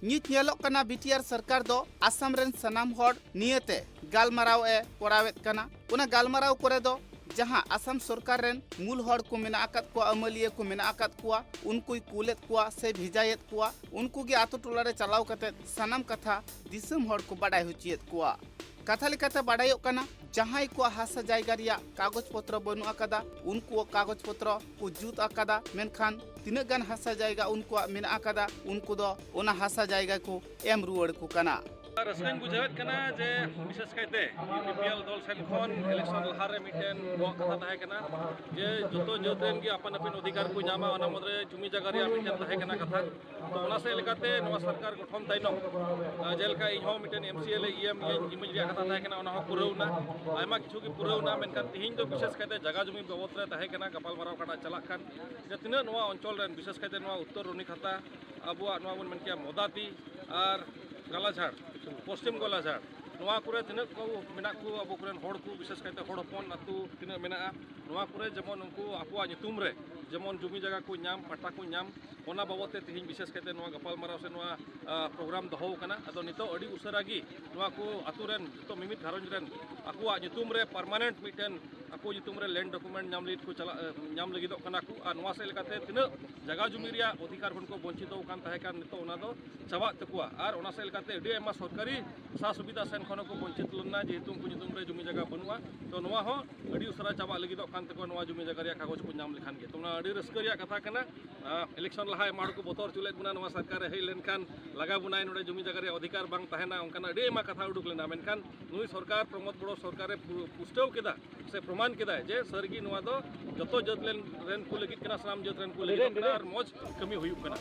ᱱᱤᱛ ᱧᱮᱞᱚᱜ ᱠᱟᱱᱟ ᱵᱤ ᱴᱤ ᱟᱨ ᱥᱚᱨᱠᱟᱨ ᱫᱚ ᱟᱥᱟᱢ ᱨᱮᱱ ᱥᱟᱱᱟᱢ ᱦᱚᱲ ᱱᱤᱭᱟᱹᱛᱮ ᱜᱟᱞᱢᱟᱨᱟᱣ ᱮ ᱠᱚᱨᱟᱣᱮᱫ ᱠᱟᱱᱟ᱾ ᱚᱱᱟ ᱜᱟᱞᱢᱟᱨᱟᱣ ᱠᱚᱨᱮ ᱫᱚ ᱡᱟᱦᱟᱸ ᱟᱥᱟᱢ ᱥᱚᱨᱠᱟᱨ ᱨᱮᱱ ᱢᱩᱞ ᱦᱚᱲ ᱠᱚ ᱢᱮᱱᱟᱜ ᱟᱠᱟᱫ ᱠᱚᱣᱟ, ᱟᱹᱢᱟᱹᱞᱤᱭᱟᱹ ᱠᱚ ᱢᱮᱱᱟᱜ ᱟᱠᱟᱫ ᱠᱚᱣᱟ, ᱩᱱᱠᱩᱭ ᱠᱩᱞᱮᱫ ᱠᱚᱣᱟ ᱥᱮ ᱵᱷᱮᱡᱟᱭᱮᱫ ᱠᱚᱣᱟ, ᱩᱱᱠᱩ ᱜᱮ ᱟᱛᱳ ᱴᱚᱞᱟ ᱨᱮ ᱪᱟᱞᱟᱣ ᱠᱟᱛᱮ ᱥᱟᱱᱟᱢ ᱠᱟᱛᱷᱟ ᱫᱤᱥᱚᱢ ᱦᱚᱲ ᱠᱚ ᱵᱟᱰᱟᱭ ᱦᱚᱪᱚᱭᱮᱫ ᱠᱚᱣᱟ᱾ ᱠᱟᱛᱷᱟ ᱞᱮᱠᱟᱛᱮ ᱵᱟᱰᱟᱭᱚᱜ ᱠᱟᱱᱟ, ᱡᱟᱦᱟᱸᱭ ᱠᱚᱣᱟᱜ ᱦᱟᱥᱟ ᱡᱟᱭᱜᱟ ᱨᱮᱭᱟᱜ ᱠᱟᱜᱚᱡᱽ ᱯᱚᱛᱨᱚ ᱵᱟᱹᱱᱩᱜ ᱟᱠᱟᱫᱟ, ᱩᱱᱠᱩᱣᱟᱜ ᱠᱟᱜᱚᱡᱽ ᱯᱚᱛᱨᱚ ᱠᱚ ᱡᱩᱛ ᱟᱠᱟᱫᱟ, ᱢᱮᱱᱠᱷᱟᱱ ᱛᱤᱱᱟᱹᱜ ᱜᱟᱱ ᱦᱟᱥᱟ ᱡᱟᱭᱜᱟ ᱩᱱᱠᱩᱣᱟᱜ ᱢᱮᱱᱟᱜ ᱟᱠᱟᱫᱟ, ᱩᱱᱠᱩ ᱫᱚ ᱚᱱᱟ ᱦᱟᱥᱟ ᱡᱟᱭᱜᱟ ᱠᱚ ᱮᱢ ᱨᱩᱣᱟᱹᱲ ᱠᱚ ᱠᱟᱱᱟ᱾ ᱨᱟᱹᱥᱠᱟᱹᱧ ᱵᱩᱡᱷᱟᱹᱣᱮᱫ ᱠᱟᱱᱟ ᱡᱮ ᱵᱤᱥᱮᱥ ᱠᱟᱭᱛᱮ ᱤᱭᱩᱯᱤᱯᱤᱮᱞ ᱫᱚᱞ ᱥᱮᱱ ᱠᱷᱚᱱ ᱤᱞᱮᱠᱥᱚᱱ ᱞᱟᱦᱟᱨᱮ ᱢᱤᱫᱴᱮᱱ ᱠᱚᱣᱟᱜ ᱠᱟᱛᱷᱟ ᱛᱟᱦᱮᱸ ᱠᱟᱱᱟ ᱡᱮ ᱡᱚᱛᱚ ᱡᱟᱹᱛ ᱨᱮᱱ ᱜᱮ ᱟᱯᱟᱱ ᱟᱹᱯᱤᱱ ᱚᱫᱷᱤᱠᱟᱨ ᱠᱚ ᱧᱟᱢᱟ, ᱚᱱᱟ ᱢᱩᱫᱽᱨᱮ ᱡᱩᱢᱤ ᱡᱟᱭᱜᱟ ᱨᱮᱭᱟᱜ ᱢᱤᱫᱴᱮᱱ ᱛᱟᱦᱮᱸ ᱠᱟᱱᱟ ᱠᱟᱛᱷᱟ᱾ ᱛᱚ ᱚᱱᱟ ᱥᱮᱫ ᱞᱮᱠᱟᱛᱮ ᱱᱚᱣᱟ ᱥᱚᱨᱠᱟᱨ ᱜᱚᱴᱷᱚᱱ ᱛᱟᱭᱱᱚᱢ, ᱟᱨ ᱡᱮᱞᱮᱠᱟ ᱤᱧ ᱦᱚᱸ ᱢᱤᱫᱴᱮᱱ ᱮᱢᱥᱤᱮᱞ ᱤᱭᱟᱹ ᱤᱢᱮᱡᱽ ᱨᱮᱭᱟᱜ ᱠᱟᱛᱷᱟ ᱛᱟᱦᱮᱸ ᱠᱟᱱᱟ, ᱚᱱᱟ ᱦᱚᱸ ᱯᱩᱨᱟᱹᱣ ᱮᱱᱟ, ᱟᱭᱢᱟ ᱠᱤᱪᱷᱩ ᱜᱮ ᱯᱩᱨᱟᱹᱣ ᱮᱱᱟ᱾ ᱢᱮᱱᱠᱷᱟᱱ ᱛᱤᱦᱤᱧ ᱫᱚ ᱵᱤᱥᱮᱥ ᱠᱟᱭᱛᱮ ᱡᱟᱭᱜᱟ ᱡᱩᱢᱤ ᱵᱟᱵᱚᱫ ᱨᱮ ᱛᱟᱦᱮᱸ ᱠᱟᱱᱟ ᱜᱟᱯᱟᱞᱢᱟᱨᱟᱣ ᱚᱠᱟᱴᱟᱜ ᱪᱟᱞᱟᱜ ᱠᱟᱱ, ᱡᱮ ᱛᱤᱱᱟᱹᱜ ᱱᱚᱣᱟ ᱚᱧᱪᱚᱞ ᱨᱮᱱ, ᱵᱤᱥᱮᱥ ᱠᱟᱭᱛᱮ ᱱᱚᱣᱟ ᱩᱛᱛᱚᱨ ᱨᱚᱱᱤᱠᱷᱟᱛᱟ, ᱟᱵᱚᱣᱟᱜ ᱱᱚᱣᱟ ᱵᱚᱱ ᱢᱮᱱ ᱠᱮᱭᱟ ᱢᱚᱫᱟᱛᱤ ᱟᱨ ᱜᱟᱞᱟᱡᱷᱟᱲ, ᱯᱚᱥᱪᱤᱢ ᱜᱟᱞᱟᱡᱷᱟᱲ, ᱱᱚᱣᱟ ᱠᱚᱨᱮ ᱛᱤᱱᱟᱹᱜ ᱠᱚ ᱢᱮᱱᱟᱜ ᱠᱚ ᱟᱵᱚ ᱠᱚᱨᱮᱱ ᱦᱚᱲ ᱠᱚ, ᱵᱤᱥᱮᱥ ᱠᱟᱭᱛᱮ ᱦᱚᱲ ᱦᱚᱯᱚᱱ ᱟᱹᱛᱩ ᱛᱤᱱᱟᱹᱜ ᱢᱮᱱᱟᱜᱼᱟ, ᱱᱚᱣᱟ ᱠᱚᱨᱮ ᱡᱮᱢᱚᱱ ᱩᱱᱠᱩ ᱟᱠᱚᱣᱟᱜ ᱧᱩᱛᱩᱢ ᱨᱮ ᱡᱮᱢᱚᱱ ᱡᱩᱢᱤ ᱡᱟᱭᱜᱟ ᱠᱚ ᱧᱟᱢ, ᱯᱟᱴᱟ ᱠᱚ ᱧᱟᱢ, ᱚᱱᱟ ᱵᱟᱵᱚᱫ ᱛᱮ ᱛᱮᱦᱮᱧ ᱵᱤᱥᱮᱥ ᱠᱟᱭᱛᱮ ᱱᱚᱣᱟ ᱜᱟᱯᱟᱞᱢᱟᱨᱟᱣ ᱥᱮ ᱱᱚᱣᱟ, ᱟ, ᱯᱨᱳᱜᱨᱟᱢ ᱫᱚᱦᱚ ᱟᱠᱟᱱᱟ᱾ ᱟᱫᱚ ᱱᱤᱛᱚᱜ ᱟᱹᱰᱤ ᱩᱥᱟᱹᱨᱟ ᱜᱮ ᱱᱚᱣᱟ ᱠᱚ ᱟᱹᱛᱩ ᱨᱮᱱ ᱡᱚᱛᱚ ᱢᱤᱢᱤᱫ ᱜᱷᱟᱨᱚᱸᱡᱽ ᱨᱮᱱ ᱟᱠᱚᱣᱟᱜ ᱧᱩᱛᱩᱢ ᱨᱮ ᱯᱟᱨᱢᱟᱱᱮᱱᱴ ᱢᱤᱫᱴᱮᱱ ᱟᱠᱚ ᱧᱩᱛᱩᱢ ᱨᱮ ᱞᱮᱱᱰ ᱰᱚᱠᱩᱢᱮᱱᱴ ᱧᱟᱢ ᱞᱟᱹᱜᱤᱫ ᱠᱚ ᱪᱟᱞᱟᱜ, ᱧᱟᱢ ᱞᱟᱹᱜᱤᱫᱚᱜ ᱠᱟᱱᱟ ᱠᱚ᱾ ᱟᱨ ᱱᱚᱣᱟ ᱥᱮᱫ ᱞᱮᱠᱟᱛᱮ ᱛᱤᱱᱟᱹᱜ ᱡᱟᱭᱜᱟ ᱡᱩᱢᱤ ᱨᱮᱭᱟᱜ ᱚᱫᱷᱤᱠᱟᱨ ᱠᱷᱚᱱ ᱠᱚ ᱵᱚᱧᱪᱤᱛᱚ ᱟᱠᱟᱱ ᱛᱟᱦᱮᱸ ᱠᱟᱱ, ᱱᱤᱛᱚᱜ ᱚᱱᱟ ᱫᱚ ᱪᱟᱵᱟᱜ ᱛᱟᱠᱚᱣᱟ᱾ ᱟᱨ ᱚᱱᱟ ᱥᱮᱫ ᱞᱮᱠᱟᱛᱮ ᱟᱹᱰᱤ ᱟᱭᱢᱟ ᱥᱚᱨᱠᱟᱨᱤ ᱥᱟ ᱥᱩᱵᱤᱫᱷᱟ ᱥᱮᱱ ᱠᱷᱚᱱ ᱦᱚᱸᱠᱚ ᱵᱚᱧᱪᱤᱛ ᱞᱮᱱᱟ, ᱡᱮᱦᱮᱛᱩ ᱩᱱᱠᱩ ᱧᱩᱛᱩᱢ ᱨᱮ ᱡᱩᱢᱤ ᱡᱟᱭᱜᱟ ᱵᱟᱹᱱᱩᱜᱼᱟ᱾ ᱛᱚ ᱱᱚᱣᱟ ᱦᱚᱸ ᱟᱹᱰᱤ ᱩᱥᱟᱹᱨᱟ ᱪᱟᱵᱟᱜ ᱞᱟᱹᱜᱤᱫᱚᱜ ᱠᱟᱱ ᱛᱟᱠᱚᱣᱟ, ᱱᱚᱣᱟ ᱡᱩᱢᱤ ᱡᱟᱭᱜᱟ ᱨᱮᱭᱟᱜ ᱠᱟᱜᱚᱡᱽ ᱠᱚ ᱧᱟᱢ ᱞᱮᱠᱷᱟᱱ ᱜᱮ᱾ ᱛᱚ ᱚᱱᱟ ᱟᱹᱰᱤ ᱨᱟᱹᱥᱠᱟᱹ ᱨᱮᱭᱟᱜ ᱠᱟᱛᱷᱟ ᱠᱟᱱᱟ᱾ ᱟᱸ, ᱤᱞᱮᱠᱥᱚᱱ ᱞᱟᱦᱟ ᱟᱭᱢᱟ ᱦᱚᱲ ᱠᱚ ᱵᱚᱛᱚᱨ ᱦᱚᱪᱚ ᱞᱮᱫ ᱵᱚᱱᱟ, ᱱᱚᱣᱟ ᱥᱚᱨᱠᱟᱨ ᱨᱮ ᱦᱮᱡ ᱞᱮᱱᱠᱷᱟᱱ ᱞᱟᱜᱟ ᱵᱚᱱᱟᱭ, ᱱᱚᱰᱮ ᱡᱩᱢᱤ ᱡᱟᱭᱜᱟ ᱨᱮᱭᱟᱜ ᱚᱫᱷᱤᱠᱟᱨ ᱵᱟᱝ ᱛᱟᱦᱮᱱᱟ, ᱚᱱᱠᱟᱱᱟᱜ ᱟᱹᱰᱤ ᱟᱭᱢᱟ ᱠᱟᱛᱷᱟ ᱩᱰᱩᱠ ᱞᱮᱱᱟ᱾ ᱢᱮᱱᱠᱷᱟᱱ ᱱᱩᱭ ᱥᱚᱨᱠᱟᱨ ᱯᱨᱚᱢᱳᱫ ᱵᱚᱲᱚ ᱥᱚᱨᱠᱟᱨᱮ ᱯᱩ-, ᱯᱩᱥᱴᱟᱹᱣ ᱠᱮᱫᱟ ᱥᱮ ᱯᱨᱚᱢᱟᱱ ᱠᱮᱫᱟᱭ ᱡᱮ ᱥᱟᱹᱨᱤᱜᱮ ᱱᱚᱣᱟ ᱫᱚ ᱡᱚᱛᱚ ᱡᱟᱹᱛ ᱞᱮᱱ, ᱨᱮᱱ ᱠᱚ ᱞᱟᱹᱜᱤᱫ ᱠᱟᱱᱟ, ᱥᱟᱱᱟᱢ ᱡᱟᱹᱛ ᱨᱮᱱ ᱠᱚ ᱞᱟᱹᱜᱤᱫ ᱠᱟᱱᱟ ᱟᱨ ᱢᱚᱡᱽ ᱠᱟᱹᱢᱤ ᱦᱩᱭᱩᱜ ᱠᱟᱱᱟ᱾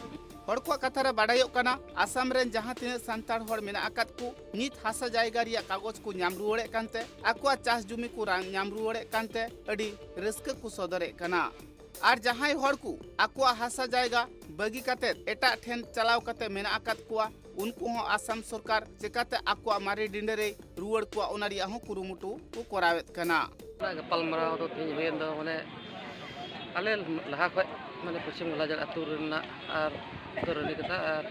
ᱦᱚᱲ ᱠᱚᱣᱟᱜ ᱠᱟᱛᱷᱟ ᱨᱮ ᱵᱟᱰᱟᱭᱚᱜ ᱠᱟᱱᱟ, ᱟᱥᱟᱢ ᱨᱮᱱ ᱡᱟᱦᱟᱸ ᱛᱤᱱᱟᱹᱜ ᱥᱟᱱᱛᱟᱲ ᱦᱚᱲ ᱢᱮᱱᱟᱜ ᱟᱠᱟᱫ ᱠᱚ, ᱱᱤᱛ ᱦᱟᱥᱟ ᱡᱟᱭᱜᱟ ᱨᱮᱭᱟᱜ ᱠᱟᱜᱚᱡᱽ ᱠᱚ ᱧᱟᱢ ᱨᱩᱣᱟᱹᱲᱮᱫ ᱠᱟᱱᱛᱮ, ᱟᱠᱚᱣᱟᱜ ᱪᱟᱥ ᱡᱩᱢᱤ ᱠᱚ ᱨᱟᱝ ᱧᱟᱢ ᱨᱩᱣᱟᱹᱲᱮᱫ ᱠᱟᱱᱛᱮ ᱟᱹᱰᱤ ᱨᱟᱹᱥᱠᱟᱹ ᱠᱚ ᱥᱚᱫᱚᱨᱮᱫ ᱠᱟᱱᱟ᱾ ᱟᱨ ᱡᱟᱦᱟᱸᱭ ᱦᱚᱲ ᱠᱚ ᱟᱠᱚᱣᱟᱜ ᱦᱟᱥᱟ ᱡᱟᱭᱜᱟ ᱵᱟᱹᱜᱤ ᱠᱟᱛᱮ ᱮᱴᱟᱜ ᱴᱷᱮᱱ ᱪᱟᱞᱟᱣ ᱠᱟᱛᱮ ᱢᱮᱱᱟᱜ ᱟᱠᱟᱫ ᱠᱚᱣᱟ, ᱩᱱᱠᱩ ᱦᱚᱸ ᱟᱥᱟᱢ ᱥᱚᱨᱠᱟᱨ ᱪᱮᱠᱟᱛᱮ ᱟᱠᱚᱣᱟᱜ ᱢᱟᱨᱮ ᱰᱤᱸᱰᱟᱹ ᱨᱮᱭ ᱨᱩᱣᱟᱹᱲ ᱠᱚᱣᱟ, ᱚᱱᱟ ᱨᱮᱭᱟᱜ ᱦᱚᱸ ᱠᱩᱨᱩᱢᱩᱴᱩ ᱠᱚ ᱠᱚᱨᱟᱣᱮᱫ ᱠᱟᱱᱟ᱾ ᱜᱟᱯᱟᱞᱢᱟᱨᱟᱣ ᱫᱚ ᱛᱮᱦᱮᱧ ᱦᱩᱭᱮᱱ ᱫᱚ, ᱢᱟᱱᱮ, ᱟᱞᱮ ᱞᱟᱦᱟ ᱠᱷᱚᱡ, ᱢᱟᱱᱮ, ᱯᱚᱪᱷᱤᱢ ᱜᱚᱞᱟᱡᱟᱲ ᱟᱹᱛᱩ ᱨᱮᱱᱟᱜ ᱟᱨ ᱩᱛᱛᱚᱨ ᱨᱟᱱᱤᱠᱟᱛᱷᱟ ᱟᱨ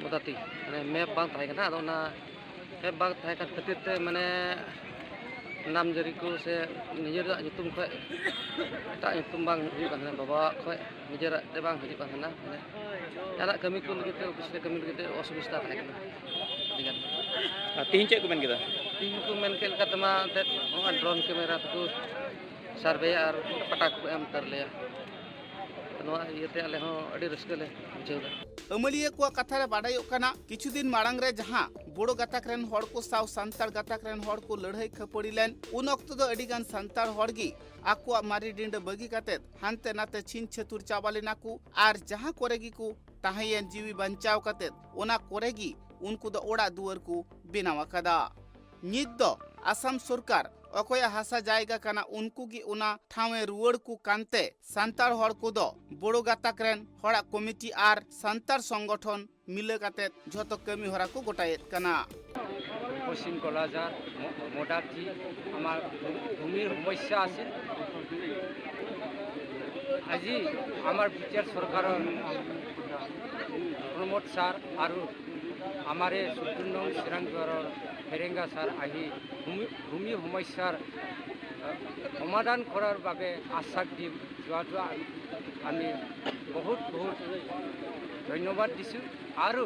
ᱢᱚᱫᱟᱛᱤ, ᱢᱟᱱᱮ, ᱢᱮᱯ ᱵᱟᱝ ᱛᱟᱦᱮᱸ ᱠᱟᱱᱟ᱾ ᱟᱫᱚ ᱚᱱᱟ ᱢᱮᱯ ᱵᱟᱝ ᱛᱟᱦᱮᱸ ᱠᱟᱱ ᱠᱷᱟᱹᱛᱤᱨ ᱛᱮ, ᱢᱟᱱᱮ, ᱱᱟᱢ ᱡᱟᱹᱨᱤ ᱠᱚ ᱥᱮ ᱱᱤᱡᱮᱨᱟᱜ ᱧᱩᱛᱩᱢ ᱠᱷᱚᱡ ᱮᱴᱟᱜ ᱧᱩᱛᱩᱢ ᱵᱟᱝ ᱦᱩᱭᱩᱜ ᱠᱟᱱ ᱛᱟᱦᱮᱱᱟ, ᱵᱟᱵᱟᱣᱟᱜ ᱠᱷᱚᱡ ᱱᱤᱡᱮᱨᱟᱜ ᱛᱮ ᱵᱟᱝ ᱦᱤᱡᱩᱜ ᱠᱟᱱ ᱛᱟᱦᱮᱱᱟ᱾ ᱢᱟᱱᱮ, ᱡᱟᱦᱟᱱᱟᱜ ᱠᱟᱹᱢᱤ ᱠᱚ ᱞᱟᱹᱜᱤᱫ ᱛᱮ, ᱚᱯᱷᱤᱥ ᱨᱮ ᱠᱟᱹᱢᱤ ᱞᱟᱹᱜᱤᱫ ᱛᱮ ᱚᱥᱩᱵᱤᱫᱷᱟ ᱛᱟᱦᱮᱸ ᱠᱟᱱᱟ ᱟᱹᱰᱤᱜᱟᱱ᱾ ᱟᱨ ᱛᱤᱦᱤᱧ ᱪᱮᱫ ᱠᱚ ᱢᱮᱱ ᱠᱮᱫᱟ? ᱛᱤᱦᱤᱧ ᱠᱚ ᱢᱮᱱ ᱠᱮᱫ ᱞᱮᱠᱟ ᱛᱮᱢᱟ ᱮᱱᱛᱮᱫ ᱱᱚᱣᱟ ᱰᱨᱳᱱ ᱠᱮᱢᱮᱨᱟ ᱛᱮᱠᱚ ᱥᱟᱨᱵᱷᱮᱭᱟ ᱟᱨ ᱯᱟᱴᱟ ᱠᱚ ᱮᱢ ᱩᱛᱟᱹᱨ ᱞᱮᱭᱟ᱾ ᱱᱚᱣᱟ ᱤᱭᱟᱹᱛᱮ ᱟᱞᱮ ᱦᱚᱸ ᱟᱹᱰᱤ ᱨᱟᱹᱥᱠᱟᱹ ᱞᱮ ᱵᱩᱡᱷᱟᱹᱣ ᱮᱫᱟ᱾ ᱟᱹᱢᱟᱹᱞᱤᱭᱟᱹ ᱠᱚᱣᱟᱜ ᱠᱟᱛᱷᱟ ᱨᱮ ᱵᱟᱰᱟᱭᱚᱜ ᱠᱟᱱᱟ, ᱠᱤᱪᱷᱩ ᱫᱤᱱ ᱢᱟᱲᱟᱝ ᱨᱮ ᱡᱟᱦᱟᱸ ᱵᱳᱰᱳ ᱜᱟᱛᱟᱠ ᱨᱮᱱ ᱦᱚᱲ ᱠᱚ ᱥᱟᱶ ᱥᱟᱱᱛᱟᱲ ᱜᱟᱛᱟᱠ ᱨᱮᱱ ᱦᱚᱲ ᱠᱚ ᱞᱟᱹᱲᱦᱟᱹᱭ ᱠᱷᱟᱹᱯᱟᱹᱲᱤ ᱞᱮᱱ, ᱩᱱ ᱚᱠᱛᱚ ᱫᱚ ᱟᱹᱰᱤ ᱜᱟᱱ ᱥᱟᱱᱛᱟᱲ ᱦᱚᱲ ᱜᱮ ᱟᱠᱚᱣᱟᱜ ᱢᱟᱨᱮ ᱰᱤᱸᱰᱟᱹ ᱵᱟᱹᱜᱤ ᱠᱟᱛᱮᱫ ᱦᱟᱱᱛᱮ ᱱᱟᱛᱮ ᱪᱷᱤᱝ ᱪᱷᱟᱹᱛᱩᱨ ᱪᱟᱵᱟ ᱞᱮᱱᱟ ᱠᱚ ᱟᱨ ᱡᱟᱦᱟᱸ ᱠᱚᱨᱮ ᱜᱮ ᱠᱚ ᱛᱟᱦᱮᱸᱭᱮᱱ ᱡᱤᱣᱤ ᱵᱟᱧᱪᱟᱣ ᱠᱟᱛᱮᱫ ᱚᱱᱟ ᱠᱚᱨᱮ ᱜᱮ ᱩᱱᱠᱩ ᱫᱚ ᱚᱲᱟᱜ ᱫᱩᱣᱟᱹᱨ ᱠᱚ ᱵᱮᱱᱟᱣ ᱟᱠᱟᱫᱟ᱾ ᱱᱤᱛ ᱫᱚ ᱟᱥᱟᱢ ᱥᱚᱨᱠᱟᱨ ᱚᱠᱚᱭᱟᱜ ᱦᱟᱥᱟ ᱡᱟᱭᱜᱟ ᱠᱟᱱᱟ ᱩᱱᱠᱩ ᱜᱮ ᱚᱱᱟ ᱴᱷᱟᱶ ᱮ ᱨᱩᱣᱟᱹᱲ ᱠᱚ ᱠᱟᱱᱛᱮ ᱥᱟᱱᱛᱟᱲ ᱦᱚᱲ ᱠᱚᱫᱚ ᱵᱳᱰᱳ ᱜᱟᱛᱟᱠ ᱨᱮᱱ ᱦᱚᱲᱟᱜ ᱠᱚᱢᱤᱴᱤ ᱟᱨ ᱥᱟᱱᱛᱟᱲ ᱥᱚᱝᱜᱚᱴᱷᱚᱱ ᱢᱤᱞᱟᱹ ᱠᱟᱛᱮ ᱡᱷᱚᱛᱚ ᱠᱟᱹᱢᱤ ᱦᱚᱨᱟ ᱠᱚ ᱜᱚᱴᱟᱭᱮᱫ ᱠᱟᱱᱟ᱾ পশ্চিম কলাঝার ম-, মডার্থী আমাৰ ভূমিৰ সমস্যা আছিল। আজি আমাৰ বি টি আৰ চৰকাৰৰ প্ৰমোদ ছাৰ আৰু আমাৰে চৈতন্য চিৰাং দুৱাৰৰ ফেৰেংগা ছাৰ আহি ভূমি, ভূমি সমস্যাৰ, আহ, সমাধান কৰাৰ বাবে আশ্বাস দি যোৱাটো আমি, আমি বহুত বহুত ধন্যবাদ দিছোঁ। আৰু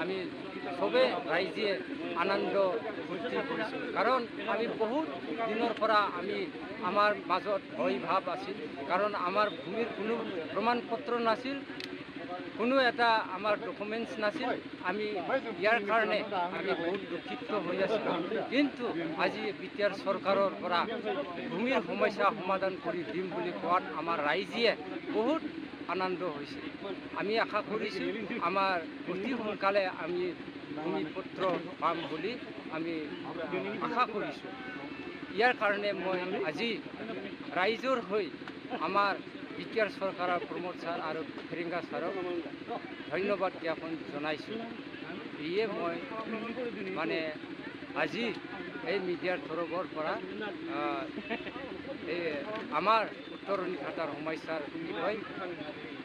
আমি সবে ৰাইজে আনন্দ ফূৰ্তি কৰিছোঁ, কাৰণ আমি বহুত দিনৰ পৰা আমি, আমাৰ মাজত ভয় ভাৱ আছিল, কাৰণ আমাৰ ভূমিৰ কোনো প্ৰমাণ পত্ৰ নাছিল, কোনো এটা আমাৰ ডকুমেণ্টছ নাছিল। আমি ইয়াৰ কাৰণে আমি বহুত দুখিত হৈ আছিলোঁ, কিন্তু আজি বি টি আৰ চৰকাৰৰ পৰা ভূমিৰ সমস্যা সমাধান কৰি দিম বুলি কোৱাত আমাৰ ৰাইজে বহুত আনন্দ হৈছে। আমি আশা কৰিছোঁ আমাৰ অতি সোনকালে আমি ভূমিপত্ৰ পাম বুলি আমি আশা কৰিছোঁ। ইয়াৰ কাৰণে মই আজি ৰাইজৰ হৈ আমাৰ বি টি আৰ চৰকাৰৰ প্ৰমোদ ছাৰ আৰু ফেৰেংগা ছাৰক ধন্যবাদ জ্ঞাপন জনাইছোঁ। এয়ে মই মানে আজি এই মিডিয়াৰ তৰফৰ পৰা, আহ, এই আমাৰ উত্তৰণি খাটাৰ সমস্যাৰ বিষয়ে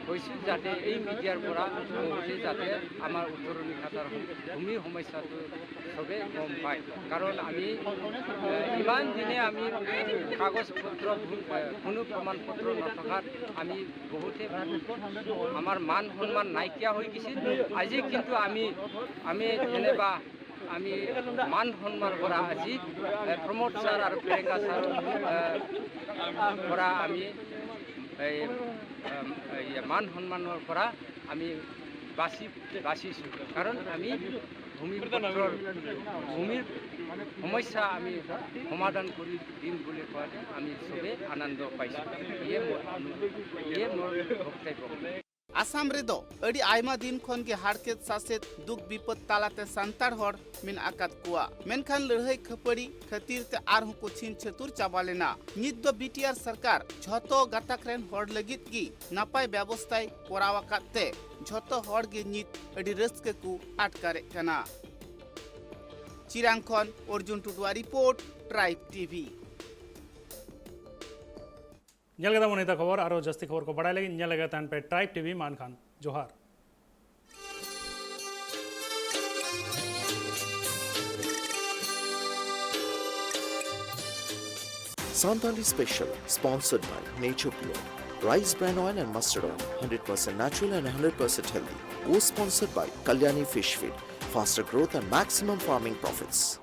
কৈছোঁ, যাতে এই মিডিয়াৰ পৰা বহুতে যাতে আমাৰ উত্তৰণি খাটাৰ ভূমি সমস্যাটো সবে গম পায়। কাৰণ আমি, এ, ইমান দিনে আমি কাগজ পত্ৰ, এ, কোনো প্ৰমাণ পত্ৰ নথকাত আমি বহুতে আমাৰ মান সন্মান নাইকিয়া হৈ গৈছিল। আজি কিন্তু আমি, আমি যেনিবা আমি মান সন্মান কৰা আজি, এ, প্ৰমোদ ছাৰ আৰু প্ৰিয়ংকা ছাৰ, এ, পৰা আমি এই, আম, এই মান সন্মানৰ পৰা আমি বাচি বাচিছোঁ। কাৰণ আমি ভূমিপুত্ৰৰ ভূমিৰ সমস্যা আমি সমাধান কৰি দিম বুলি কোৱাতে আমি চবেই আনন্দ পাইছোঁ। ইয়ে মোৰ অনু- ইয়ে মোৰ বক্তব্য। ᱟᱥᱟᱢ ᱨᱮᱫᱚ ᱟᱹᱰᱤ ᱟᱭᱢᱟ ᱫᱤᱱ ᱠᱷᱚᱱ ᱜᱮ ᱦᱟᱨᱠᱮᱛ ᱥᱟᱥᱮᱛ ᱫᱩᱠ ᱵᱤᱯᱚᱫ ᱛᱟᱞᱟᱛᱮ ᱥᱟᱱᱛᱟᱲ ᱦᱚᱲ ᱢᱮᱱᱟᱜ ᱟᱠᱟᱫ ᱠᱚᱣᱟ᱾ ᱢᱮᱱᱠᱷᱟᱱ ᱞᱟᱹᱲᱦᱟᱹᱭ ᱠᱷᱟᱹᱯᱟᱹᱨᱤ ᱠᱷᱟᱹᱛᱤᱨ ᱛᱮ ᱟᱨᱦᱚᱸ ᱠᱚ ᱪᱷᱤᱝ ᱪᱷᱟᱹᱛᱩᱨ ᱪᱟᱵᱟ ᱞᱮᱱᱟ᱾ ᱱᱤᱛ ᱫᱚ ᱵᱤ ᱴᱤ ᱟᱨ ᱥᱚᱨᱠᱟᱨ ᱡᱷᱚᱛᱚ ᱜᱟᱛᱟᱠ ᱨᱮᱱ ᱦᱚᱲ ᱞᱟᱹᱜᱤᱫ ᱜᱮ ᱱᱟᱯᱟᱭ ᱵᱮᱵᱚᱥᱛᱷᱟᱭ ᱠᱚᱨᱟᱣ ᱟᱠᱟᱫ ᱛᱮ ᱡᱷᱚᱛᱚ ᱦᱚᱲ ᱜᱮ ᱱᱤᱛ ᱟᱹᱰᱤ ᱨᱟᱹᱥᱠᱟᱹ ᱠᱚ ᱟᱴᱠᱟᱨᱮᱫ ᱠᱟᱱᱟ᱾ ᱪᱤᱨᱟᱝ ᱠᱷᱚᱱ ᱚᱨᱡᱩᱱ ᱴᱩᱰᱩᱣᱟᱜ ᱨᱤᱯᱳᱨᱴ, ᱴᱨᱟᱭᱤᱵᱽ ᱴᱤ ᱵᱷᱤ᱾ ᱧᱮᱞ ᱠᱮᱫᱟ ᱵᱚᱱ ᱱᱤᱛᱟᱜ ᱠᱷᱚᱵᱚᱨ᱾ ᱟᱨᱚ ᱡᱟᱹᱥᱛᱤ ᱠᱷᱚᱵᱚᱨ ᱠᱚ ᱵᱟᱲᱟᱭ ᱞᱟᱹᱜᱤᱫ ᱧᱮᱞ ᱞᱟᱹᱜᱤᱫ ᱛᱟᱦᱮᱱ ᱯᱮ ᱴᱨᱟᱭᱤᱵᱽ ᱴᱤ ᱵᱷᱤ᱾ ᱢᱟ ᱮᱱᱠᱷᱟᱱ ᱡᱚᱦᱟᱨ᱾ Santali Special, sponsored by Nature Pure, Rice Bran Oil and Mustard Oil, hundred percent natural and hundred percent healthy. Co-sponsored by Kalyani Fish Feed, faster growth and maximum farming profits.